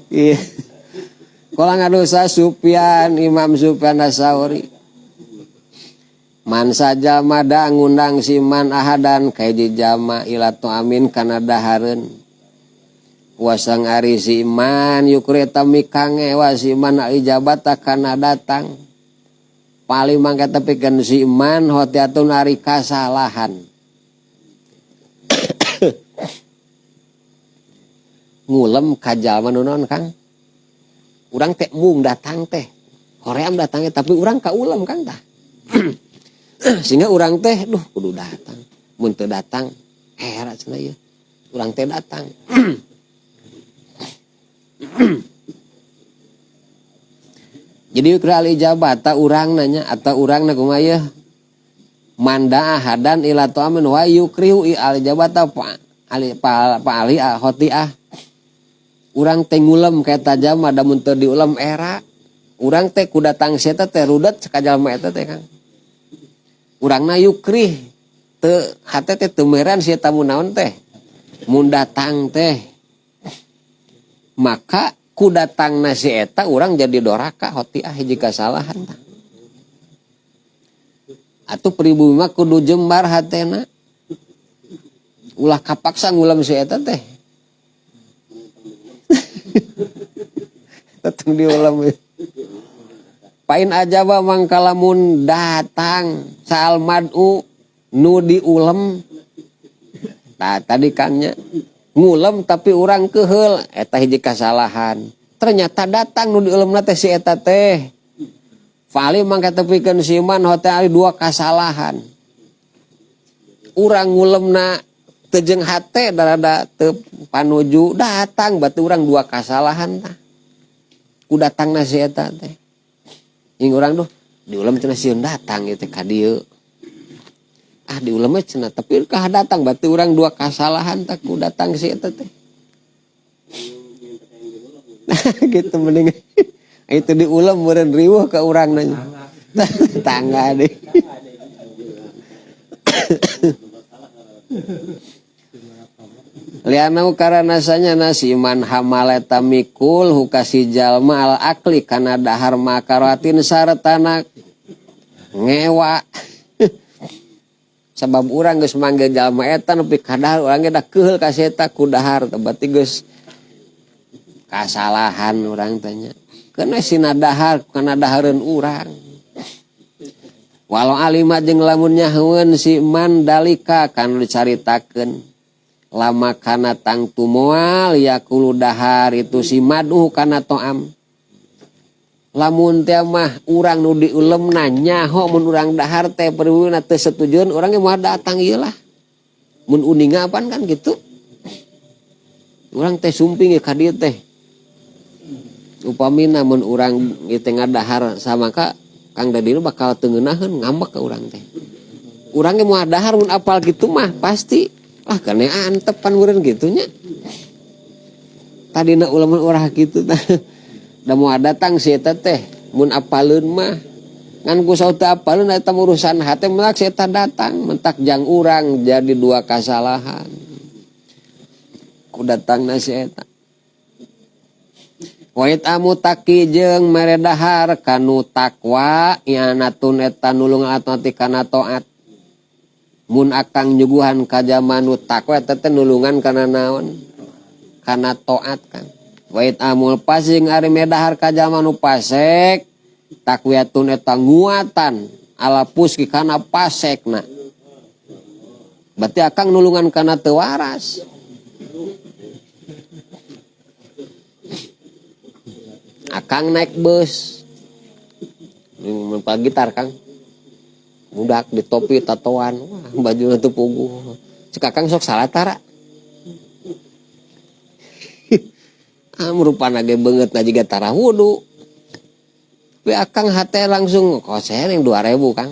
Iya. Kala ngadosa Sufyan, Imam Sufyan As-Sauri. Man saja mada ngundang siman ahadan kaiji jama ila amin kana dahareun. Wasang ari si iman yukreta mikange wasiman ijabata kana datang. Paling mangka tepikeun si iman hotiatun ari kasalahan. Ngulem ka jalma nu naon Kang? Urang teh mung datang teh. Hoream datang teh tapi urang ka ulem Kang tah. Sehingga urang teh duh kudu datang. Mun teu datang era cenah ieu. Urang teh datang. Jadi ukra al ijabata urang nanya atau urang na kumaha ieu? Manda ahadan ila ta'amin wa yukrihu al ijabata fa ali pa ali khotiah. Urang teh ngulem ka eta jalma da mun teu diulem era. Urang teh ku datang si eta teh rudet ka jalma eta teh Kang. Urangna yukrih teu hate teh teu meran si eta mun naon teh. Mun datang teh maka ku datangna si eta urang jadi doraka khotiah hiji kasalahan tah. Atuh pribumi mah kudu jembar hatena. Ulah kapaksa ngulem si eta teh. Tetep diulem. Pain ajaba mangkalamun datang sal mad'u nu diulem. Nah tadi kangnya ngulem tapi urang keheul eta hiji kasalahan. Ternyata datang nu diulemna teh si eta teh. Fali mangka tepikeun si iman hote ari dua kasalahan. Urang ngulemna teu jeung hate darada teu panuju datang batu urang dua kasalahan tah. Ku datangna si eta teh. Ing urang duh diulem cenah sieun datang ieu teh ka dieu. Ah diulem mah cenah tapi kah datang batu urang dua kasalahan tah ku datang si eta teh. Gitu mending itu diulem meureun riweuh ka urang nanya. Tangga deh. Lianau karana sanya nasiman hamaleta mikul hukasi jalma al akli kana dahar makaratin sartana ngewa. Sabab urang geus manggil jalma eta nepi ka dahar urang ge da keheul ka si eta ku dahar berarti geus kasalahan urang teh nya. Keuna sina dahar kana dahareun urang. Walau alima jeung lamun nyahueun si man dalika kana dicaritakeun. Lama kana tangtu moal yakulu dahar itu si maduh kana to'am. Lamun teh mah urang nu diulemna nyaho mun urang dahar teh perwiuna teu setujueun urang ge moal datang ieu lah. Mun uninga apaan kan gitu. Urang teh sumping ka dieu teh. Upamina mun urang ieu teh ngadahar samaka Kang Dedi bakal teu ngeunaheun ngambek ka urang teh. Urang ge moal dahar mun apal kitu mah pasti. Ah kene antep pan meureun kitu nya. Tadina uleman urang kitu tah. Da moal datang si eta teh mun apaleun mah. Ngan ku saur teu apaleun eta urusan hate melak si eta datang mentak jang urang jadi dua kasalahan. Ku datangna si eta. Wa itamu taqi jeung mere dahar kanu takwa ianatun eta nulungan atau kana taat. Mun akang nyuguhan ka jalma nu takwa eta teh nulungan kana naon? Kana taat Kang. Wa itamul fasik ari medahar ka jalma nu fasik takwiyatun eta nguatan ala puski kana fasekna. Berarti akang nulungan kana teu waras. Akang naik bus. Nempa gitar Kang. Budak di topi tatoan, wah baju teu puguh. Cek akang sok salah tara. Ah rupana ge beungeut na jiga tara wudu. Tapi akang hate langsung kosen yang 2000 Kang.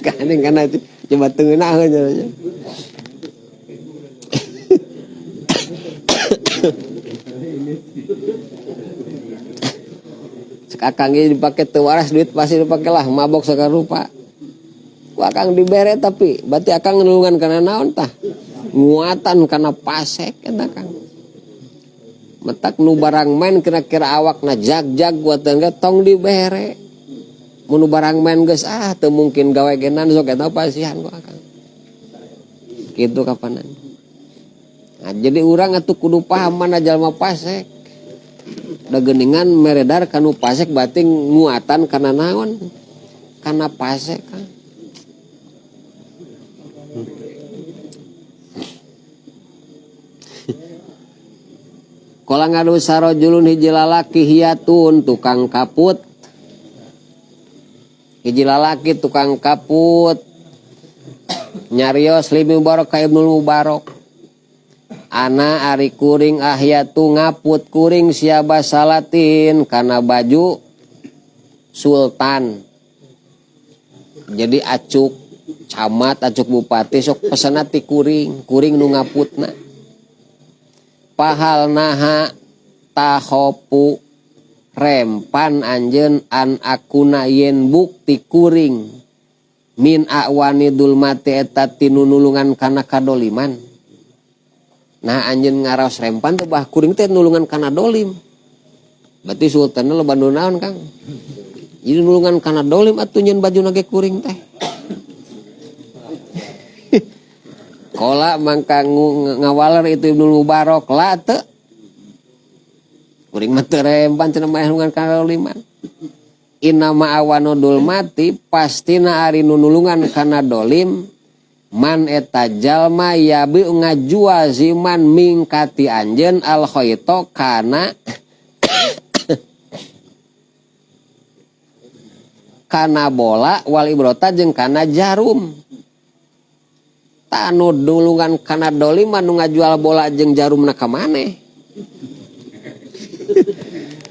Kaning kana coba teu ngeunaheun nya. Cek akang ge dipake teu waras duit pasti dipake lah mabok sakarupa. Ku akang dibere tapi berarti akang nulungan kana naon tah? Nguatan kana pasek eta Kang. Metak nu barang main kira-kira awakna jag-jag kuatan ge tong dibere. Mun nu barang main geus ah teu mungkin gawe genan sok eta pasihan ku akang. Kitu kapanan. Nah, jadi urang atuh kudu paham mana jalma pasek. Da geuningan meredar kanu pasek berarti nguatan kana naon? Kana pasek Kang. Kala ngadu sarojulun hiji lalaki hiyatun tukang kaput. Hiji lalaki tukang kaput. Nyarios limi Mubarok ka Ibnul Mubarok. Ana ari kuring ahyatu ngaput kuring siaba salatin kana baju sultan. Jadi acuk camat, acuk bupati sok pesana ti kuring, kuring nu ngaputna. Pahal naha tahopu rempan anjeun an akuna yen bukti kuring min awani dulmati eta tinunulungan kana kadoliman. Nah anjeun ngaraos rempan teh bah kuring teh nulungan kana dolim. Berarti sultanna loba nu naon Kang? Jadi nulungan kana dolim atuh nyeun bajuna ge kuring teh. Kola mangka ngawaler itu Ibnul Mubarok la teu. Kuring mah teu rempan cenah mah nulungan kana doliman. Inna ma awanu dulmati pastina ari nu nulungan kana dolim man eta jalma yabi ngajual ziman mingkati anjeun al khaito kana kana bola wal ibrota jeung kana jarum. Tanu dulungan kana dolim nu ngajual bola jeung jarumna ka maneh.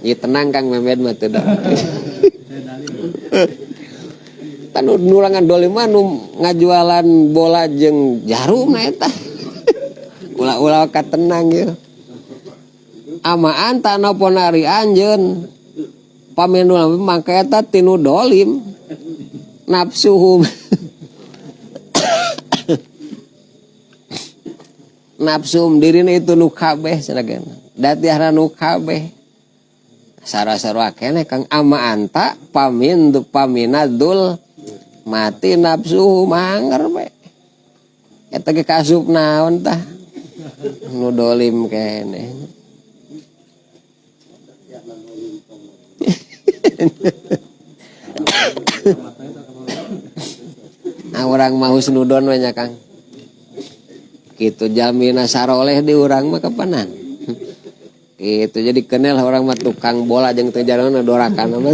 Ieu tenang Kang Memed mah teu da. Tanu nulangan dolim mah nu ngajualan bola jeung jarumna eta. Ulah-ulah ka tenang ieu. Amaan tanah ponari anjeun. Pamendul mangka eta tinu dolim. Nafsuhum. Nafsum dirina itu nu kabeh cenah ge. Datiahna nu kabeh. Sarua-sarua keneh Kang ama anta pamindu paminadul mati nafsu manger we. Eta ge kasup naon tah? Nu dolim keneh. Nah, urang mah husnudon we nya Kang. Kitu jalmina saroleh di urang mah kapanan. Kitu jadi kenel orang mah tukang bola jeung teu jalan dorakan mah.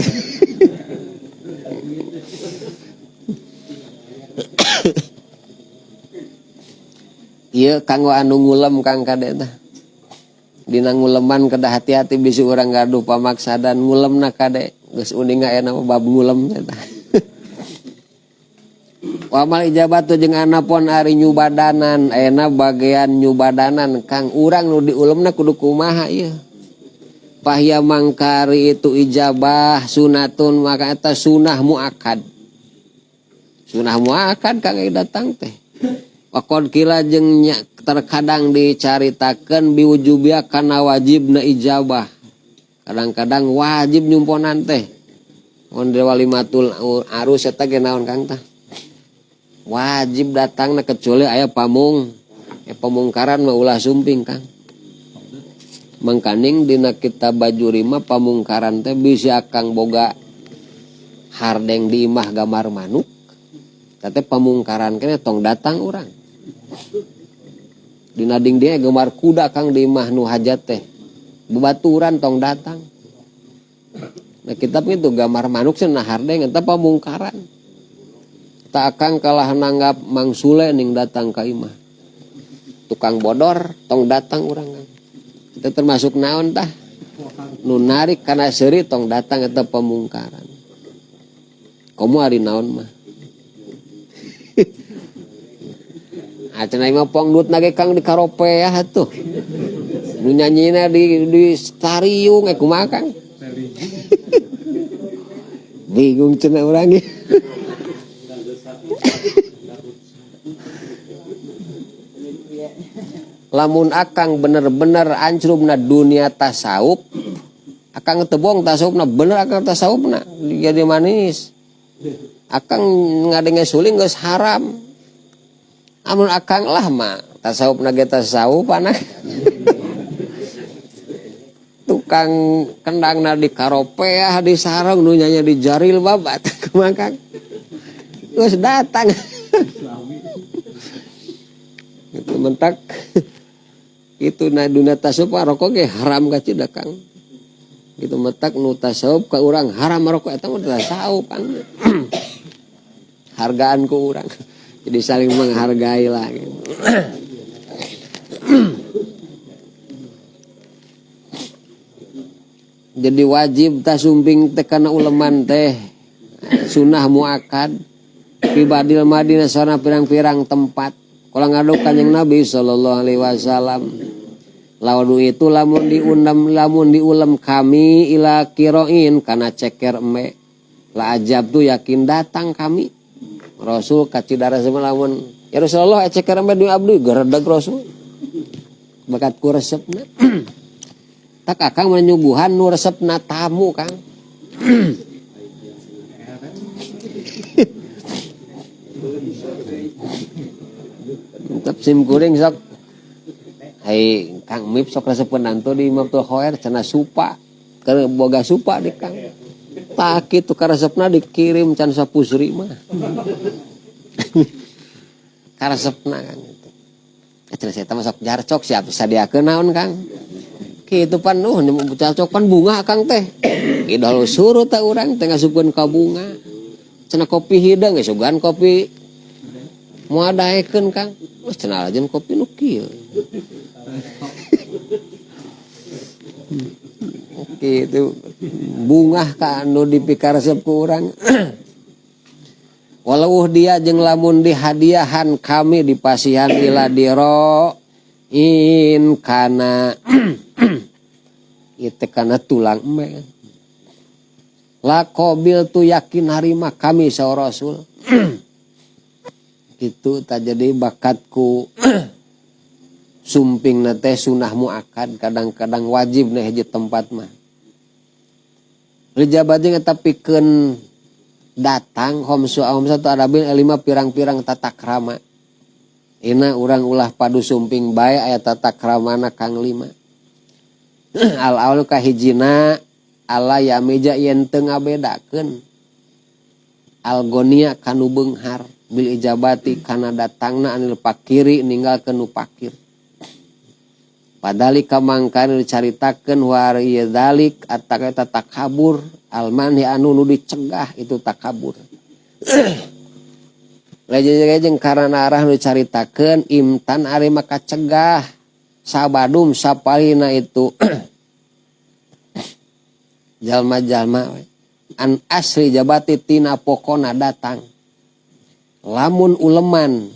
Ieu kanggo anu ngulem Kang kade tah. Dina nguleman kedah hati-hati bisi urang gaduh pamaksadan ngulemna kade geus uninga aya mah bab ngulem teh tah. Wa mal ijabatu jeung anapun ari nyubadanan ayeuna bagian nyubadanan Kang urang nu diulemna kudu kumaha ieu. Pahya mangkari itu ijabah sunatun maka eta sunah muakkad. Sunah muakkad Kang datang teh. Waqad kila jeung terkadang dicaritakeun biwujubia kana wajibna ijabah. Kadang-kadang wajib nyumponan teh. Mun walimatul arus eta ge naon Kang tah? Wajib datangna kecuali aya pamung. Ya pamungkaran mah ulah sumping Kang. Mangkaning dina kitab Bajuri mah pamungkaran teh bisi akang boga hardeng di imah gambar manuk. Teh pamungkaran kene tong datang urang. Dina ding dia gemar kuda Kang di imah nu hajat teh. Bebaturan tong datang. Nah kitab itu gambar manuk cenah hardeng eta pamungkaran. Tak akang kalah nanggap Mang Sule ning datang ka imah. Tukang bodor tong datang urang Kang. Itu termasuk naon tah? Nu narik kana seuri tong datang eta pamungkaran. Komo ari naon mah. Cenah imah pongdut nage Kang di karopeah atuh. Nu nyanyina di stariung kumaha Kang? Bingung cenah urang ge. Lamun akang bener-bener ancrubna dunia tasawuf, akang teu bohong tasawufna bener akang tasawufna jadi manis. Akang ngadenge suling geus haram. Amun akang lah mah tasawufna ge tasawuf anak. Tukang kendangna di karopeah di sarung nu nyanyi di jaril babat kumaha Kang? Geus datang. Itu mentak. Itu na dunia tasawuf rokok ge haram ka cida Kang. Gitu mentak nu tasawuf ka urang haram rokok eta mah tasawuf Kang. Hargaan ku urang. Jadi saling menghargai lah gitu. Jadi wajib tasumping teh kana uleman teh sunah muakkad pribadil Madinah sana pirang-pirang tempat. Kala ngaduk Kanjeng Nabi sallallahu alaihi wasallam. Lawan itu lamun diundam lamun diulem kami ila kiroin kana ceker eme. La ajab tu yakin datang kami. Rasul kacidara semua lamun ya Rasulullah ceker eme du abdi geredeg Rasul. Bakat ku resepna. Tak akang menyuguhan nu resepna tamu Kang. Tetep sim kuring sok. Hai Kang Mip sok resepeun nantu di Mabtul Khair cenah supa. Keur boga supa di Kang. Tak kitu karesepna dikirim can sapusri mah. Karesepna Kang itu. Cenah saya mah sok jarcok siap sadiakeun naon Kang. Kitu pan jarcok pan bunga Kang teh. Idol suruh teh urang teh ngasupkeun ka bunga. Cenah kopi hideung geus sugan kopi moal daekeun Kang. Geus cenah lajeun kopi nu kieu. Kitu bungah ka anu dipikaresep ku urang. Walau dia jeung lamun dihadiahan kami dipasihan ila diro in kana itu kana tulang eme. La qabil tu yakin harima kami saur Rasul. Kitu tak jadi bakatku sumping na teh sunah muakkad kadang-kadang wajib na hiji tempat mah. Lijabah jeung eta pikeun datang homsu satu arabin lima pirang-pirang tata krama. Ina urang ulah padu sumping bae aya tata kramana kang lima. Al awal kahijina ala ya meja yen teu ngabedakeun. Algonia kanu beunghar bil ijabati kana datangna anil fakiri ninggalkeun nu fakir. Padalika mangkana dicaritakeun wari dzalik ataka eta takabur almanhi anu nu dicegah itu takabur. Lejeng-lejeng karena arah nu dicaritakeun imtan ari maka cegah sabadum sapalina itu jalma-jalma we. An asli jabati tina pokona datang. Lamun uleman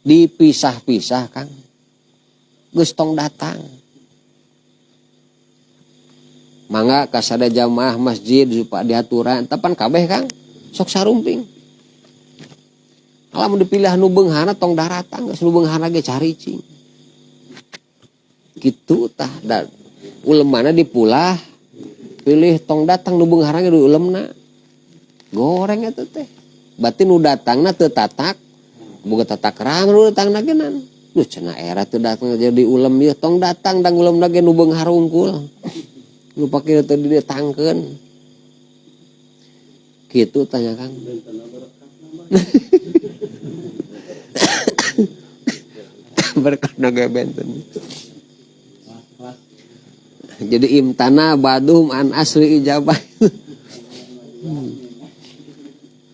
dipisah-pisah Kang, geus tong datang. Mangga kasada jamaah masjid supaya diaturan, tapan kabeh Kang sok sarumping. Lamun dipilih nu beunghana tong daratang, geus nu beunghana ge caricing. Kitu tah da ulemana dipulah pilih tong datang nu beunghar ge diulemna. Goreng eta teh. Berarti nu datangna teu tatak, boga tatak rama nu datangna ge nan. Duh cenah era teu datang jadi ulem ieu tong datang dang ulemna ge nu beunghar unggul. Nu pake teu didatangkeun. Kitu tanya Kang. Berkat naga benten. Jadi imtana badum an asli ijabah.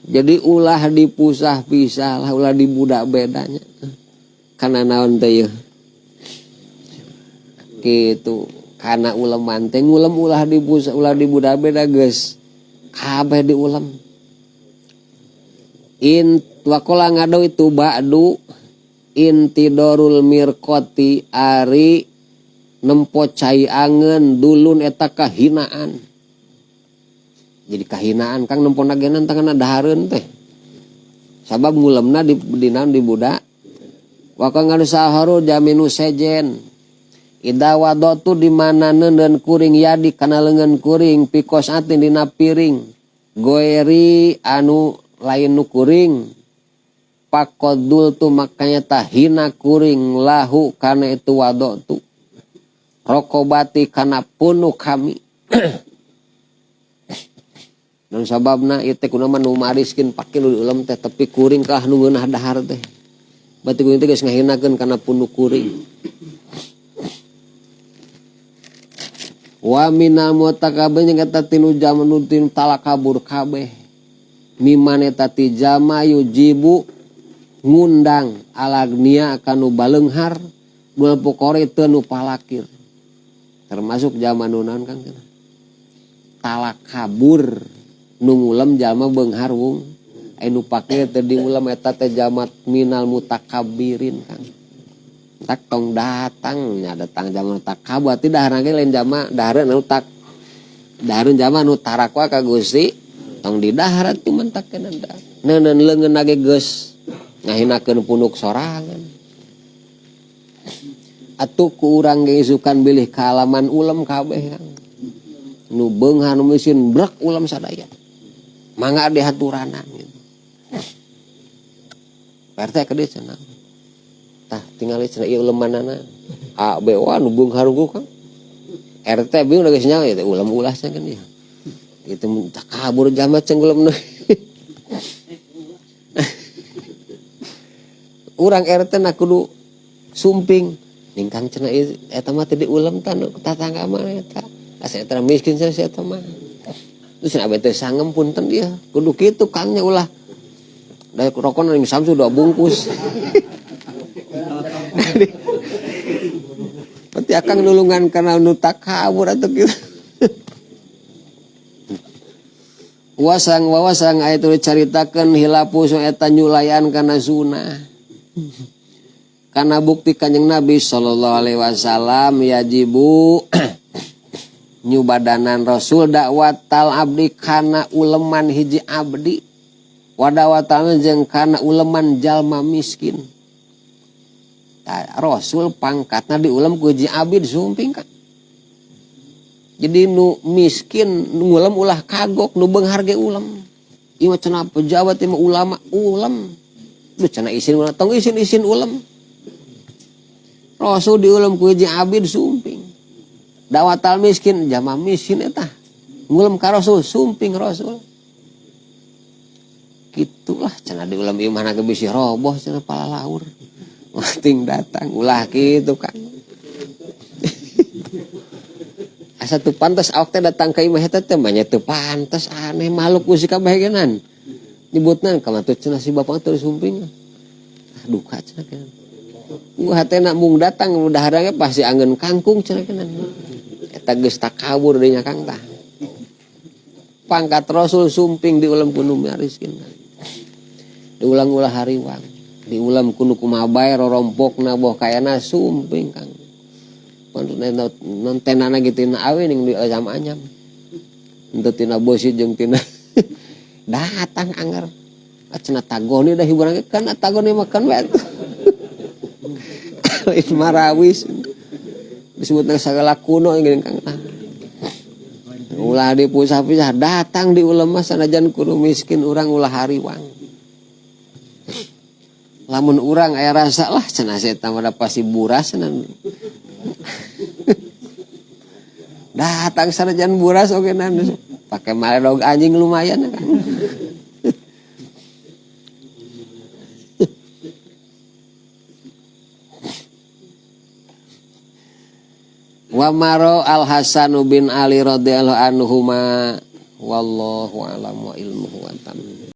Jadi ulah dipusah-pisah lah, ulah dibudak bedanya. Karena naon teh yeuh. Kitu. Karena uleman teh ngulem ulah dipusah, ulah dibudak beda geus. Kabeh diulem. In waqala ngado itu ba'du intidorul mirqati ari nempo cai angen dulun eta kahinaan. Jadi kahinaan Kang nempo nagenan tangana dahareun teh. Sabab ngulemna di dinaon di budak. Wa kang ngadu saharu jaminu sejen. Ida wadatu di mana neundeun kuring yadi kana leungeun kuring pikos atin dina piring. Goeri anu lain nu kuring. Pakodul tu makanya tahina kuring lahu kana itu wadatu. Rokobati kana punu kami. Dan sababna ieu teh kunaon nu mariskeun pake nu diulem teh tepi kuring kalah nu ngeunah dahar teh. Berarti kuring teh geus ngahinakeun kana punu kuring. Wa minal mutakabbirin jeung eta tinu jaman nu tinu talakabur kabeh. Miman eta ti jama yujibu ngundang alagnia kanu baleunghar dua pokore teu nu palakir. Termasuk zaman nu naon Kang cenah. Talakabur nu ngulem jalma beunghar wung. Aya nu pake teu diulem eta teh jalma minal mutakabbirin Kang. Tak tong datang nya datang jalma takabur teh dahareun ge lain jalma dahareun anu tak dahareun jalma nu tarakwa ka Gusti tong didahar atuh mentakeun da. Neuneun leungeun ge geus ngahinakeun punuk sorangan. Atuh ku urang ge isukan bilih kaalaman ulem kabeh Kang. Nu beunghar nu miskin brek ulem sadaya. Mangga dihaturanan gitu. RT ke dieu cenah. Tah tingali cenah ieu ulemanana. A B O nu beunghar unggul Kang. RT bingung geus nyaho ieu teh ulem ulah cenah ieu. Itu takabur jalma ceng ulem nu. Urang RT na kudu sumping. Ningkang cenah ieu eta mah teu diulem tah nu tatangga mah eta. Asa eta miskin cenah si eta mah. Terus cenah abeh teh sangem punten dia. Kudu kitu Kang nya ulah. Da rokona ning Samsu 2 bungkus. Berarti akang nulungan kana nu takabur atuh kitu. Wasang wawasang aya teu dicaritakeun hilapu eta nyulayan kana sunah. Karena bukti Kanjeng Nabi sallallahu alaihi wasallam yajibu nyubadanan Rasul dakwatal abdi kana uleman hiji abdi wadawatal jeung kana uleman jalma miskin. Tah, Rasul pangkatna diulem ku hiji abdi sumping kan. Jadi nu miskin ngulem ulah kagok nu beunghar ge ulem. Ieu mah cenah pejabat ieu mah ulama ulem. Duh cenah isin ulah tong isin-isin ulem. Rasul diulem ku hiji abid sumping. Dawatal miskin jama miskin eta. Ngulem ka Rasul sumping Rasul. Di ulam ieu mah ge bisi roboh cenah palalaur. Ting datang ulah kitu Kang. Asa teu pantes awak teh datang ka imah eta teh mah nya teu pantes aneh makhluk ku si kabahegenan. Nyebutna kamatu cenah si bapak teu sumping. Ah duka cenah keun. Hatena mung datang udah pasti angeun kangkung cenah keun. Eta geus takabur deui nya Kang tah. Pangkat Rasul sumping di ulam kuno miskin. Diulang ulah hariwang. Diulam kuno kumaha bae rorompokna boh kayana sumping Kang. Non tenana gitu tina awe ning di sama anyam. Henteu tina bosi jeung tina datang anger. Cenah tagoni dah hiburan kan tagoni makan we atuh. Lain marawis. Disebutna sagala kuno geuning Kang. Ulah dipisah-pisah datang di ulama sanajan kudu miskin urang ulah hariwang. Lamun urang aya rasa lah cenah eta mah pasti buras cenah. Datang sanajan buras oge nan pake maledog anjing lumayan kan. Wa maro Al Hasan bin Ali radhiyallahu anhuma wallahu alam wa ilmuhu wa tam.